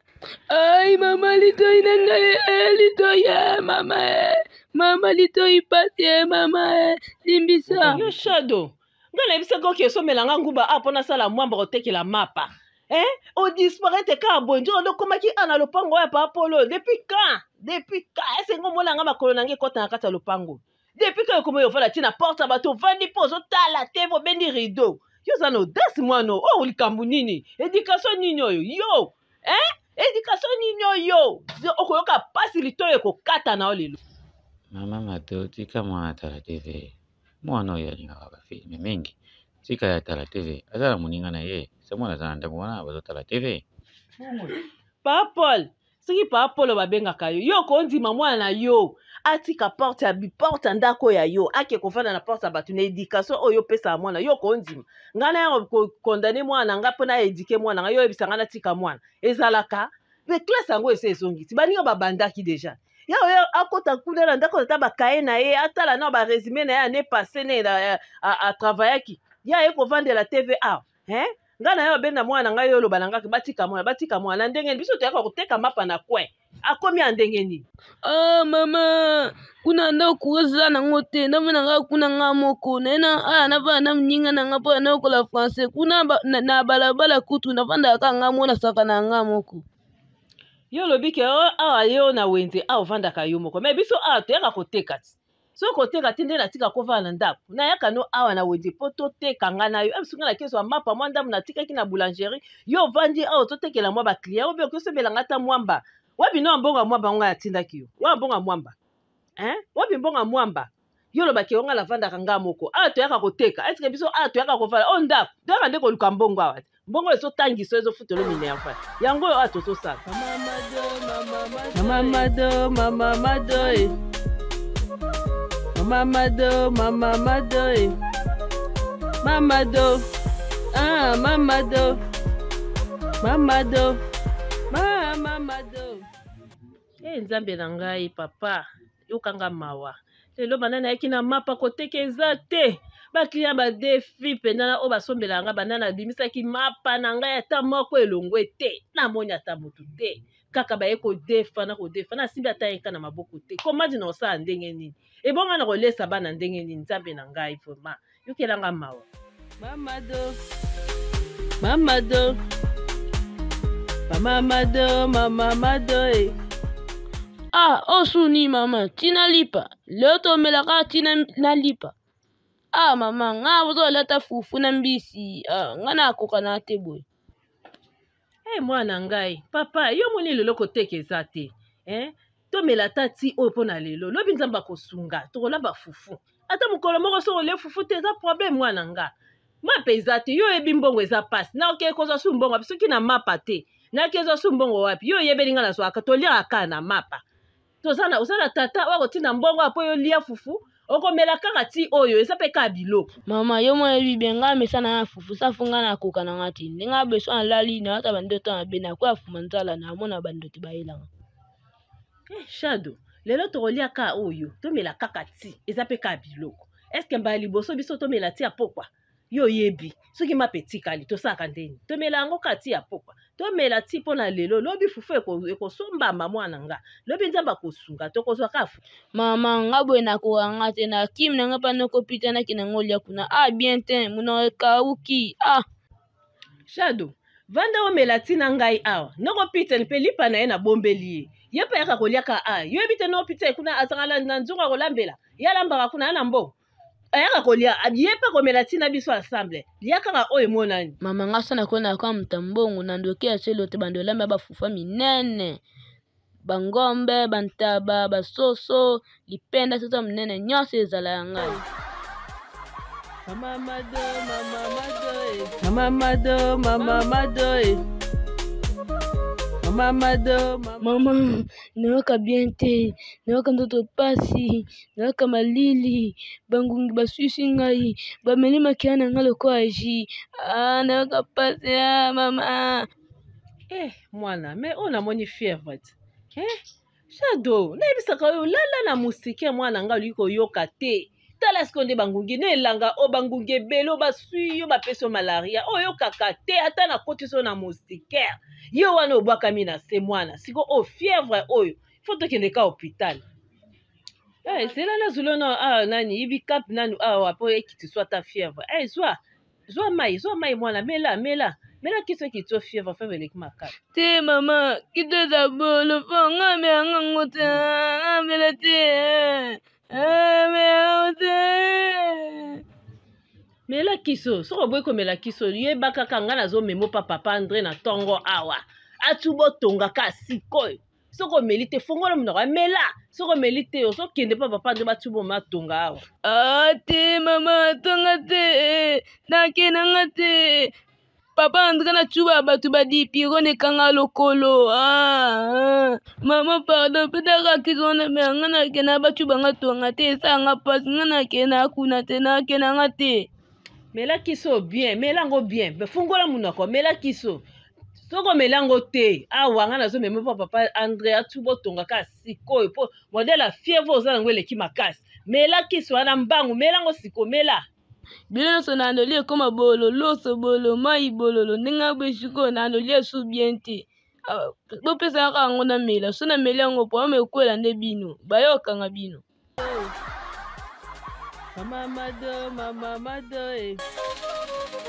ai mama litoi na ngai eh, litoi eh, mama eh. mama litoi pasi eh, mama eh. limbisa Yo Shadow, nga nayebisaki oke esomela nga nguba a mpo nasala mwamba kotekela mapa eh? odisparaitre kaka boye nzoka nde okomaki a na lopango oyo ya papa polo depuis quand depuis quand esengo omona nga makolo na nga ekota na kati ya lopango depuis quand ekomi ofanda ti na porte ya bato ovandi mpo ozotala te obendi rideau yo oza na audace mwana oyo oyo likambo nini education nini oyo yo eh? education nini oyo okoyoka mpasi litoyo ekokata na yo lelo. Mama Mado tika mwana atala TV. Mwana oyo alingaka ba filme mingi. Tika ye atala TV. Aza na moninga na ye. Se mwana aza na ndako wana bazotala TV. Pa Paul, soki Pa Paul babengaka yo, yo okondima mwana na yo atika porte ya porte ya ndako ya yo ake kofanda na porte ya bato na education oyo opesaka mwana yo okondima ngai na kokondane mwana na ngai mpo na edike mwana ngai yo oyebisa ngai natika mwana ezalaka mpe classe yango esi ezongisi baninga babandaki deja ya oyo akota kuna na ndako ata bakaye na ye atala na baresume na ye année passé ne atravaillaki ye aye kovandela tv awa hein? Ngai na yo abenda mwana na ngai, yo oloba na ngai batika mwana, batika mwana na ndenge nini? Biso toyaka koteka mapa na coin, akomi ya ndenge nini? Ah, mama, kuna ndako courant eza nango te, nafanda kaka kuna nga moko, naye na ah, nafanda na moninga na nga mpo na nayokola français kuna na balabala kutu nafandaka kaka nga moko, nasaka na nga moko. Yo olobi ke oh, awa yo na wenze awa ovandaka yo moko, me biso awa toyaka koteka ti soki koteka te nde natika kovanda na ndako, nayaka no awa na wenze mpo toteka nga na yo. Biso nga nakezwa mapa mwa ndambo natikaki na boulangerie, yo ovandi awa ozotekela mwa baclient obe okosombela nga ata mwamba. Wapi no mbongo ya mwamba ngo atindaki yo? Wapi mbongo ya mwamba? Hein? Wapi mbongo ya mwamba? Yo olobaki yo nga navandaka nga moko awa, toyaka koteka. Eske biso awa toyaka kovanda o ndako? Toyaka nde koluka mbongo awa te. Mbongo ezotangisa, ezofutela minerval yango oyo awa tozosala. Mama Mado, mama Mado, eh. Mama Mado, mama Mado, eh. Mama Do, ah, mama Do, mama Do, mama Mado. Eh, Nzambe na ngai papa, yokanga mawa. Lelo banda nayaki na mapa koteka eza te, bakliya badefi mpenza na oyo basombelaka ngai. Banda nabimisaki mapa na ngai ata moko elongwe te, namoni ata motu te, kaka baye kodefa na kodefa, nasimbi ata yeka na maboko te. Komandi na kosala ndenge nini? Ebonga na kolesa bana ndenge nini? Nzambe na ngai, vraiment yokelanga mawa. Mamado, mamado, mamado, mamado, eh. Ah, osuni mama, tina lipa. Leo tomelaka tina na lipa. Ah mama, nga bozolata fufu na mbisi. Ah, nga nakoka na te boye. Hey, mwana ngai papa, yo moni lelo koteka eza te eh? Tomela ata ti oyo mpo na lelo, lobi Nzambe akosunga tokolamba fufu. Ata mokolo moko soki olie fufu te eza problème. Mwana nga, mapa eza te, yo oyebi mbongo eza pasi. Naokee kozwa su mbongo wapi soki na mapa te? Nakezwa su mbongo wapi? Yo oyebeli nga nazwaka, toliaka kaka na mapa. Toza na oza na tata oyo akotinda mbongo apo yo lia fufu, okomela kaka ti oyo eza mpe kaka biloko. Mama, yo moko oyebi bien nga mesana na fufu safu, nga nakoka na nga te. Ndenge abeso alali nalata bandoto mabe, nakoya fuma nzala, namona bandoto bayelanga. Eh, Shadow, lelo tokolia ka oyo, tomela kaka ti eza mpe kaka biloko. Eske mbala liboso biso tomela ti ya pokwa? Yo oyebi soki mapa etikali tosalaka ndeni? Tomela yango kaka ti ya pokwa, tomela ti mpo na lelo, lobi fufu ekosombama. Mwana nga, lobi Nzambe akosunga tokozwa kaka fufu. Mama, nga boye nakoka nga te, na kimi na nga mpa nokopita nakende ngo lia kuna. Ah, bien te, monoko ekauki. Ah. Shadow, vanda omela ti na ngai awa. Noko Peter mpe lipa na ye nabombeli ye, ye mpe ayaka koliaka. A yo yebi te noko Peter kuna azalaka na nzungu akolambela ye, alambaka kuna ya na mbongo, ayaka kolia ye mpe komela ti na biso ensemble. Lia kaka oyo emonani. Mama, nga so nakoki nakoka moto ya mbongo na ndoki ya selo te, bando olamba bafufa minene, bangombe, bantaba, basoso, lipenda soso monene, nyonso ezala ya ngai. Mama Mado, mama Mado, eh. Mama Mado, mama Mado, eh. Mama Mado, mama, nayoka bien te, nayoka nzoto pasi, nayoka malili, bangungi baswisi ngai, bameli makila na ngai lokola jus. Ah, nayoka pasi, ah, mama. Eh, mwana, mais oyo namoni fièvre ti. Eh, Shadow, nayebisaka yo lala na mustike, mwana ngai olingi koyoka te. Tala sikoyo nde bangungi na elanga oyo, bangungi ebele oyo baswi yo, bapesi yo malaria, oyokaka te. Ata nakotisi yo na mustikaire, yo wana obwakami na se. Mwana, sikoyo oyo fièvre oyo, fo tokende ka hôpital. Eh, zela nazwilo na ah, nani yibi cap nanu awa mpo ekitiso ata fièvre. Eh, zwa zwa mai, zwa mai mwana, mela mela mela kiso ekitio fièvre, fièvre eleki makasi. Te mama, kito eza bolo fo nga amela ngo te, amela te, amela te. Mela kiso, soki oboyi komela kiso, yeba kaka ngai nazomemo pa papa Andre na ntongo awa atu botonga ka sikoyo. Soki omeli te, fongola monoko, amela. Soki omeli te, ozokende mpa papa Andre batu boma tonga awa. Ah, te mama, tonga te, nakendanga te. Papa Andre na cuba bato badipiro nekanga lokolo. Ah, ah. Mama pardon, petaka kiso wana, me nga nakenda bacuba nga tonga te, esala nga mpasi, nga nakenda kuna te, nakendanga te. Mela kiso bien, mela yango bien, fungola monoko, mela kiso. Soki omeli yango te awa, ngai nazomema mpo papa Andre atu botonga kaka sikoyo, mpo modele ya fièvre oza nango eleki makasi. Mela kisi wana mbangu, mela yango siko, mela. Bilo nyonso na andoli ekoma bololo, loso bololo, mai bololo, ndenge aboye sikoyo na andoli esu bien te. Ah, bopesa kaka yango namela, so nameli yango problème ekwela nde bino, baye okanga bino. Mama Mado, Mama Mado, eh.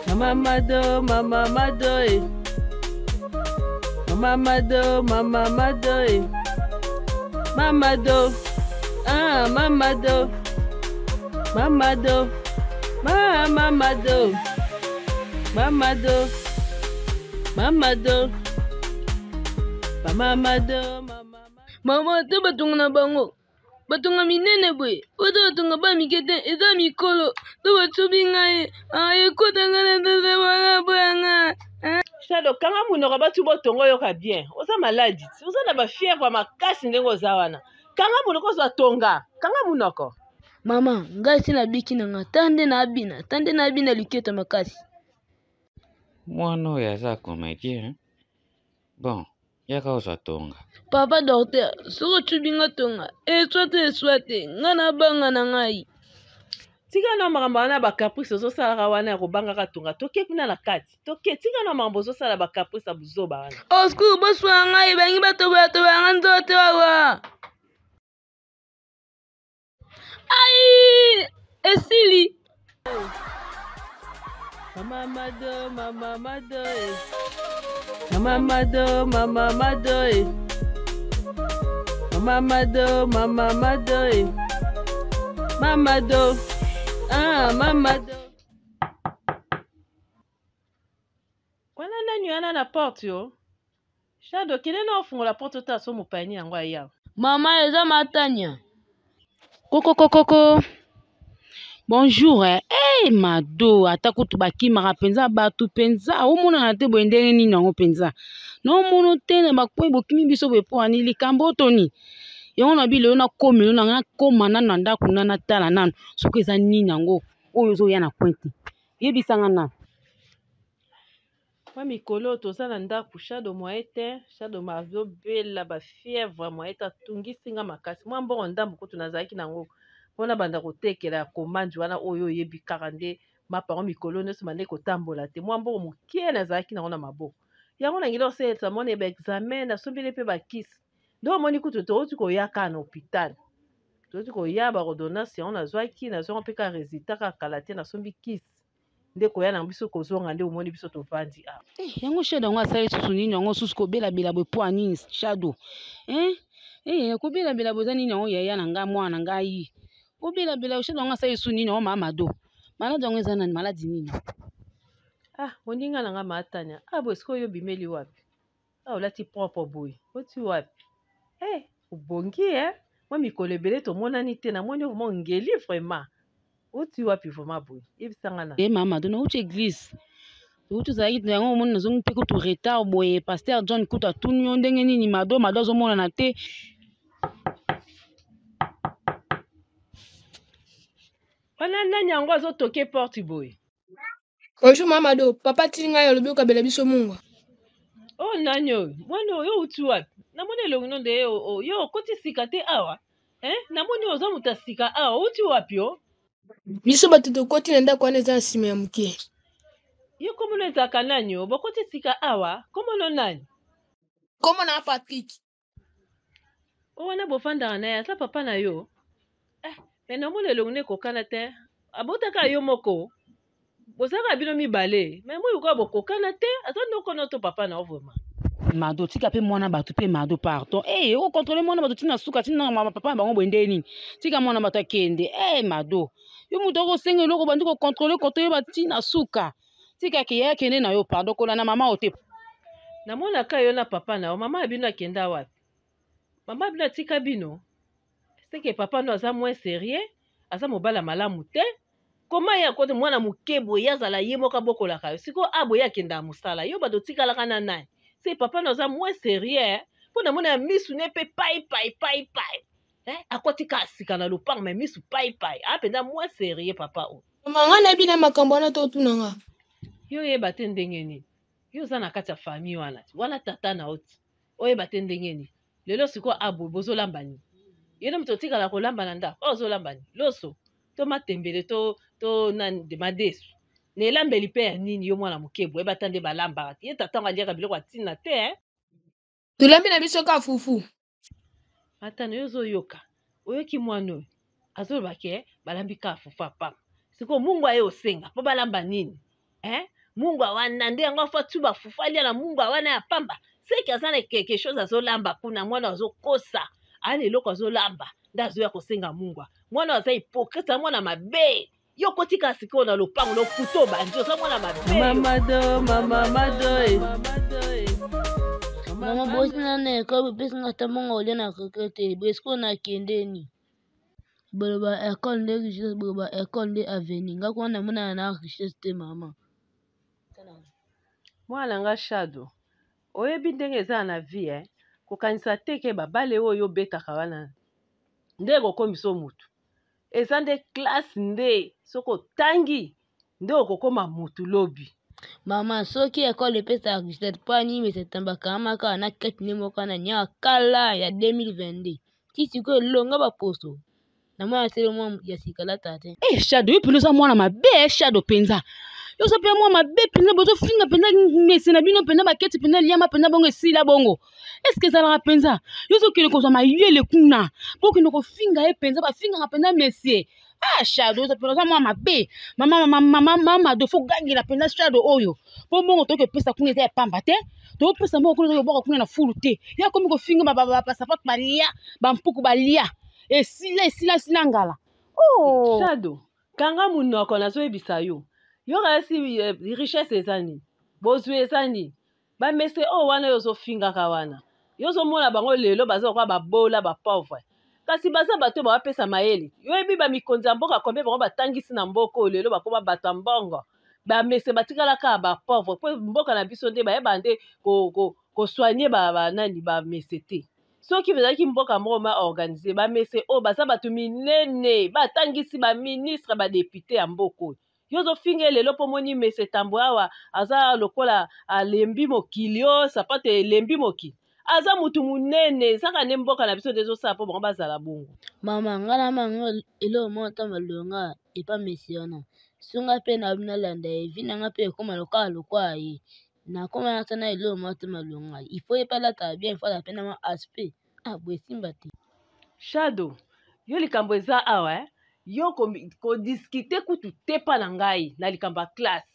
Mama Mado, Mama Mado, eh. Mama Mado, Mama Mado, eh. Mama Do, ah, Mama Do, Mama Do, Mama Mado, Mama Do, Mama Do, Mama Mado, Mama. Mama, te batonga na bango. Batonga minene boye. Oyo batonga ba mike te, eza mikolo. To batubi ngai. Ah, ekota ngai na tata bana boya nga. Shadow, kanga monoko batu botongo oyoka bien. Oza maladi, oza na ba fièvre makasi ndenge oza wana. Kanga monoko ozwa tonga. Kanga monoko. Mama, ngai si nabiki na nga. Ta nde nabina, ta nde nabina liketa makasi. Mwana oyo aza comédien hein? Bon, yaka ozwa tonga. Papa docteur, soki otubi nga tonga, eswa te eswa te, nga nabanga na ngai. Tika na makambo wana ba caprice ozosalaka wana ya kobangaka tonga, toke kuna na kati. Toke, tika na makambo ozosala ba caprice ya buzoba wana. Au secours, boswa ngai, bangi batobola tobola nga nzoto awa. Ai, esili. Mama Mado, Mama Mado, eh. Mama Mado, Mama Mado, eh. Mama Mado, Mama Mado, eh. Mama Do, ah, Mama Do. Wana nani wana na porte yo? Shadow, kende na ofungola porte ota so mopaya yango aya. Mama eza matanya. Koko koko koko. Bonjour eh. Hey, Mado, ata kutu bakimaka mpenza bato mpenza omonana te boye ndenge nini yango mpenza naomono te na bakwe bokimi biso boye mpo ani likambo toni yango na bilelo nakomelo na nakoma nano na ndako na natala nano soki eza nini yango oyo ozoya na coin te yebisanga nano Mwa mikolo oyo toza na ndako Shadow moyen te, Shadow azobela ba fièvre moyen te, atungisi nga makasi. Mwa mbongo ndambo kutu nazalaki na yango mpo nabanda kotekela ya commande wana oyo oyebi kaka nde mapa yango mikolo nyonso bande kotambola te. Mwa mbongo moke nazalaki na yango na maboko. Yango nangeli kosalisa mwana ba examen, nasombeli ye mpe ba kisi. Nde omoni kutu touti koya kaka na hôpital. Touti koya ba ordonnance yango nazwaki, nazwaki mpe kaka résultat kaka kala te, nasombi kisi. Nde koya na biso kozonga nde omoni biso tovandi awa. Eh, yango Shadow yango asali susu nini yango susu kobelabela boye mpo ya nini Shadow? Eh, eh, kobelabela boye eza nini yango yaya na ngai mwana na ngai kobelabela Shadow yango asali susu nini yango mama Mado maladi yango eza nani maladi nini? Ah, moninga na ngai Matania, ah boye sikoyo yo obimeli wapi? Ah, olati propre boye oti wapi? Eh, obongi eh? Mwa mikolo ebele tomonani te, namoni yo vraiment ongeli vraiment. Oti wapi vraiment boye? Yebisa nga na. Eh mama, dona uti église. Uti ozalaki na yango omoni nazongi mpe kutu retard boye pasteur John kutu atuni yo ndenge nini Mado Mado azomonana te. Wana nani yango azotoke porte boye? Bonjour mama Mado, papa atindi ngai alobi okabela biso mungwa. Oh nani oyo? Mwana oyo outi wapi? Namoni elongi no nde yo yo okoti sika te awa. Eh? Namoni oza moto ya sika awa, outi wapi yo? Biso bato tokoti na ndako wana eza na nsima ya moke. Yo kombo no ezalaka nani yo? Bokoti sika awa, kombo no nani? Kombo na Patrick. O wana bofandaka na ye aza papa na yo? Eh, me namoni elongi no ekokana te. Abotaka yo moko. Bozalaka bino mibale, me moi lokola bokokana te, aza noko no to papa na yo vraiment. Mado tika pe mwana bato pe Mado pardon. Eh, hey, o contrôler mwana bato tina suka tina na papa na bango boye nde nini? Tika mwana bato akende. Eh, hey, Mado. Yo moto okosenga eloko bandi ko contrôler contrôler ba tina suka. Tika ke yaya kende na yo pardon kolanda mama oyo te. Namonaka yo na papa na yo, mama ya bino akenda wapi? Mama ya bino atika bino? Seke papa no aza moins sérieux, aza mobali ya malamu te. Koma ye akote mwana moke boye ye azala ye moko abokolaka yo. Sikoyo a boye akendaka mosala, yo bato otikalaka na nani? Se papa no aza moins sérieux, mpo namona ya misu ne mpe pai pai pai pai. Eh, akoti kaka sika na lopango mais misu pai pai. A mpenza moins sérieux papa oyo. Mama nga nayebi na makambo wana to otuna nga. Yo oyeba te ndenge nini? Yo oza na kati ya famille wana ti, wana tata na yo ti. Oyeba te ndenge nini? Lelo sikoyo a boye bozolamba nini? Yo nde moto otikala kolamba na ndako, oyo ozolamba nini? Loso. to matembele to to nani madesu na elambeli mpe ya nini yo mwana moke boye bata nde balambaka te ye tata yango aliaka biloko ya ntina te eh? Tolambi na biso ka fufu. Matano yo ozoyoka oyoki mwana oyo azoloba ke balambi ka fufu apamba sikoyo mungwa ye osenga mpo balamba nini eh? Mungwa wana nde yango afa tuba fufu alia na mungwa wana ya pamba seke aza na quelque chose azolamba kuna mwana azokosa aya na eloko azolamba nde azoya kosenga mungwa mwana aza hypocrite mwana mabe yo kotika sikoyo na lopango lokuta obandi oza mwana mabe mama do mama mado eh. Mama bosi na na ekole bopesi nga ata mbongo kolia na keke te boye sikoyo nakendeni boloba ekole nde richesse boloba ekole nde avenir nga kuna namonana na richesse te mama. Mwana nga Shado oyebi ndenge eza na vie eh? Kokanisa te ke babale oyo obetaka wana nde ekokomisa yo mutu eza nde classe nde soki otangi nde okokoma mutu lobi. Mama soki ekole epesaka richesse mpo ya nini mesatamba kangama kaka na kete nde moko wana nia kala ya 2022 ti sikoyo elonga baposo na mwana sele mwa ya sika lata te. Eh Shado yo mpenza oza mwana mabe eh, Shado mpenza yo oza mpenza mwana mabe mpenza bozofinga mpenza mese na bino mpenza baketi mpenza eliama mpenza bongo esila bongo eske ezalaka mpenza yo ozokende kozwa mayele kuna mpo okende kofinga ye mpenza bafingaka mpenza mesie ah Shado oza mpenza oza mwana mabe mama mama mama mama do fo gangela mpenza Shado oyo mpo mbongo tokoki kopesa kuna eza ya pamba te tokopesa mbongo kuna tokobwaka kuna na fulu te ye akomi kofinga basapato balia bampuku balia esila esila esila ngala oh. Shado kanga monoko nazoyebisa yo yo kasi eh, richesse eza nini bozwi eza nini bamese oyo wana yo ozofingaka wana yo ozomona bango lelo baza lokola babola bapauvre kasi baza bato oyo bawapesa mayele yo oyebi bamikonzi ya mboka kombe bango batangisi na mboka oyo lelo bakoma bato ya mbongo bamese batikala kaka bapauvre mpo mboka na biso nde bayeba nde kosoigne ko, ko banani ba bamese te soki ezalaki mboka moko ma organise bamese oyo baza bato minene batangisi baministre badepute ya mboka oyo yo ozofinga ye lelo mpo omoni mese tambo awa aza lokola alembi mokili o sapato elembi mokili aza motu monene ezaka nde mboka na biso nde ezosala mpo bango bazala bongo. Mama nga na mama eloko moko ata malonga epa mesi wana sunga mpe na nalanda ye vi na nga mpe ekoma lokola lokola ye nakoma ata na eloko moko te malonga il faut ye mpe alataka bien il faut azala mpe na mwa aspect ah boye esimba te. Shadow yo likambo eza awa eh? Yo kodiskite kutu te mpa na ngai na likambo ya classe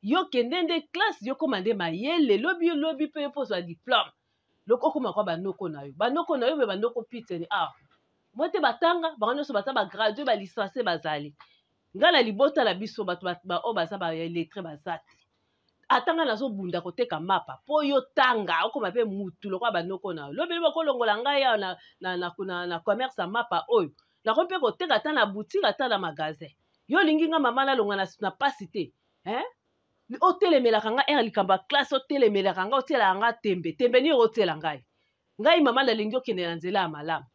yo kende nde classe yo koma nde mayele lobi lobi mpe yo mpo ozwa diplome loko okoma kwa banoko na yo banoko na yo mpe banoko piteni awa mwa te batanga bango nyonso baza bagradue balicencie bazali ngai na libota na biso bato baoyo baza balettre baza te ata ngai nazobunda koteka mapa mpo yo tanga okoma mpe mutu lokola banoko na yo lobi lobi okolongola ngai awa na, na, na, na, na commerce ya mapa oyo nakomi mpe koteka ata na boutique ata na magasin yo olingi ngai mama nalonga na, na pasi te eh? otelemelaka ngai ere likambo ya classe otelemelaka ngai otielaka ngai tembe tembe nini otiela ngai ngai mama nalingi okende na nzela ya malamu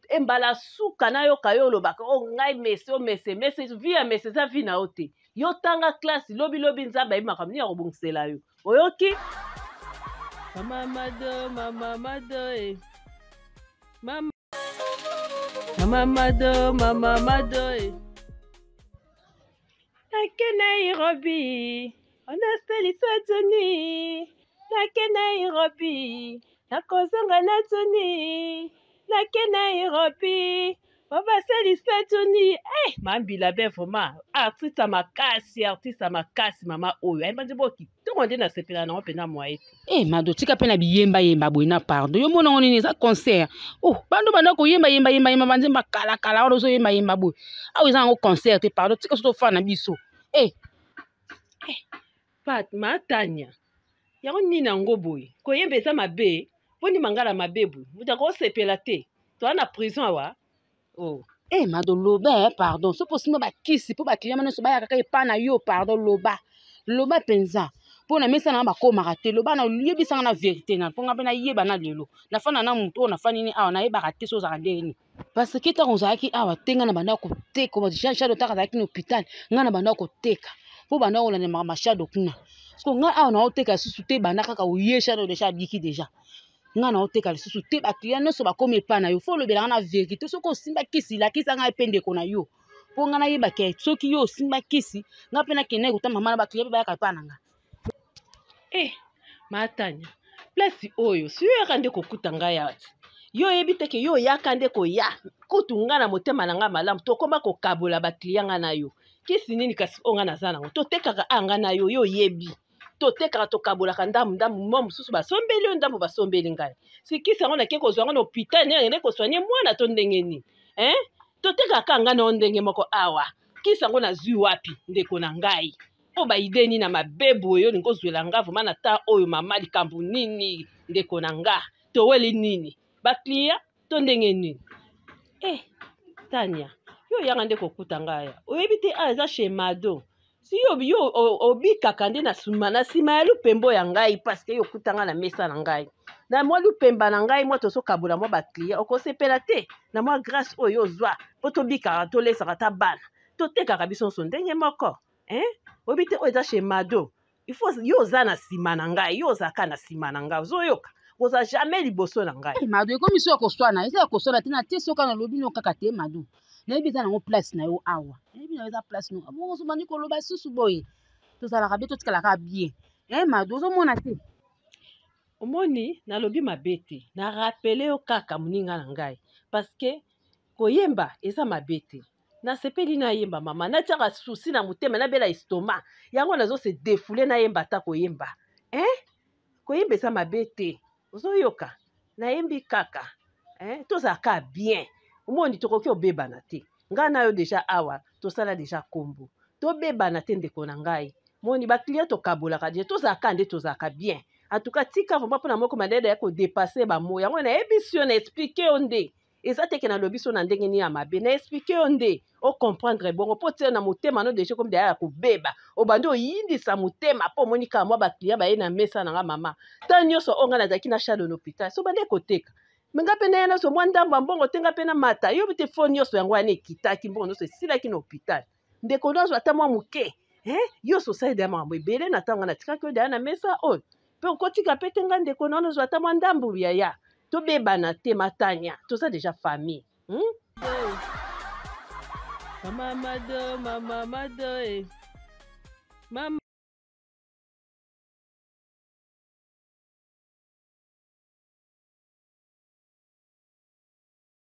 e mbala suka nayoka yo olobaka o oh, ngai mese o oh, mese mese vi ya mese eza vi na yo te yo tanga klase lobi lobi nzambe ayebi makambo nini akobongisela yo oyoki mama mado mama mado e mama mama mado mama mado e Nake Nairobi, onaselisa Johnny. Nake Nairobi, nakozonga na Johnny. Nake Nairobi, obaselisa Johnny. Eh, mambila be vraiment artiste makasi, artiste makasi mama oyo. Ayemba nzembo kitoko nde nasepela nango mpenza mwaye te. Eh, mado tika mpe na biyembayemba boye na pardon yo mona ngo nini eza concert oh bando banda koyemba yemba yemba yemba banzemba kala kala wana ozoyemba yemba boye awa eza yango concert te pardon tika so tofana na biso eh. eh pat matania yango nini yango boye koyemba eza mabe mpo ni mangala mabe boye moto akosepela te toza na prison awa oh. Eh, mado loba eh, pardon soki osimba bakisi mpo bakiliyama nyonso bayaka kaka epai na yo pardon loba loba mpenza mpo na mesa na nga bakomaka te loba na yebisanga na verité na mpo nga mpe nayeba na lelo nafanda na moto oyo nafandi ni awa nayebaka te so ozalaka ndenge nini parce que ntango ozalaki awa te nga na banda koteka jean shado ntango azalaki na hôpital nga na banda koteka mpo banda kolanda makambo ya shado kuna siko nga awa naoteka lisusu te banda kaka oye shado deja abiki deja nga na oteka lisusu te bakliya nyonso bakomi epai na yo fo olobela nga na verité soki osimba kisi lakisa ngai mpe ndeko na yo Mpo nga nayeba ke soki yo osimba kisi, nga mpe nakende kota mama na ba client mpe bayaka epa na nga. Eh, Matanya, place oyo si yo oyaka nde kokuta ngai awa ti. Yo oyebi te ke yo oyaka nde koya kutu ngai na motema na ngai malamu, tokoma kokabola ba client ngai na yo. Kisi nini kasi oyo ngai naza nango? Totekaka a ngai na yo, yo oyebi. Totekaka, tokabolaka ndambu ndambu, mwa mosusu basombeli yo, ndambu basombeli ngai. Si kisi yango nake kozwa yango na hôpital, nde nakende kosoigne mwana to ndenge nini? Hein? Totekaka ngai na yo ndenge moko awa. Kisi yango nazwi wapi, ndeko na ngai? Oyo ba idée nini na mabe boye olingi ozwela nga vraiment na temps oyo mama? Likambo nini, ndeko na nga? Toweli nini, ba client to ndenge nini? Eh, Tania, yo oyanga nde kokuta ngai aya, oyebi te awa eza chez Mado. Si yo, yo obikaka nde na nsima, na nsima ya lupembo ya ngai, parce que yo okuta ngai na mesa na ngai na mwa lupemba na ngai, mwa tozokabola mwa ba client. Okosepela te na mwa grâce oyo ozwa mpo tobikaka, tolesaka ta bana, totekaka biso nyonso ndenge moko, hein? Oyebi te oyo eza chez Mado. Il faut yo oza na nsima na ngai, yo ozalaka na nsima na ngai, ozoyoka, oza jamais liboso na ngai. Eh, Mado, ekomi so ya koswana, eza ya koswana te na te. Soki nalobi no kaka te, Mado, nayebi eza nango place na yo awa, nayebi na yo eza place no bongo. Ozobandi koloba susu boye, tozalaka bien, totikalaka bien. Eh, Mado, ozomona te? Omoni, nalobi mabe te, na rappeler yo kaka, moninga na ngai, parce que koyemba eza mabe te. Nasepeli nayemba, mama, natiaka susi na motema, nabela estomac, yango nazose défouler, nayemba ata koyemba, hein? Koyemba eza mabe te, ozoyoka, nayembi kaka, hein? Tozalaka bien, omoni, tokoki obebana te ngai na yo. Déjà awa tosala déjà kombo, tobebana te, ndeko na ngai. Moni, ba client tokabolaka déjà, tozalaka nde tozalaka bien. En tout cas, tika vraiment mpona moko madede ya kodépasser bamo yango. Nayebisi yo, na expliquer yo nde eza te ke nalobi so na ndenge nini ya mabe. Na expliquer yo nde ocomprendre bongo, mpo tia na motema no déjà komi deya ya kobeba, obandi oyindisa motema mpo omoni kaka mwa ba client baye na mesa na nga. Mama, ntango nyonso oyo ngai nazalaki na Shado na hôpital, so bande koteka, me nga mpe naya nyonso mwa ndambo ya mbongo te, nga mpe na mata yo te. Fo nyonso yango wana ekitaki, mbongo nyonso esilaki na hôpital. Ndeko, nyonso ata mwa moke, eh? Yo so osali deya makambo ebele na ntango nga natikaki oyo deya na mesa oyo, mpe okotika mpe te nga ndeko na ozwa ata mwa ndambu yaya. Tobebana te, Matanya, toza déjà famille, Mama Mado, mama Mado, eh. Mama.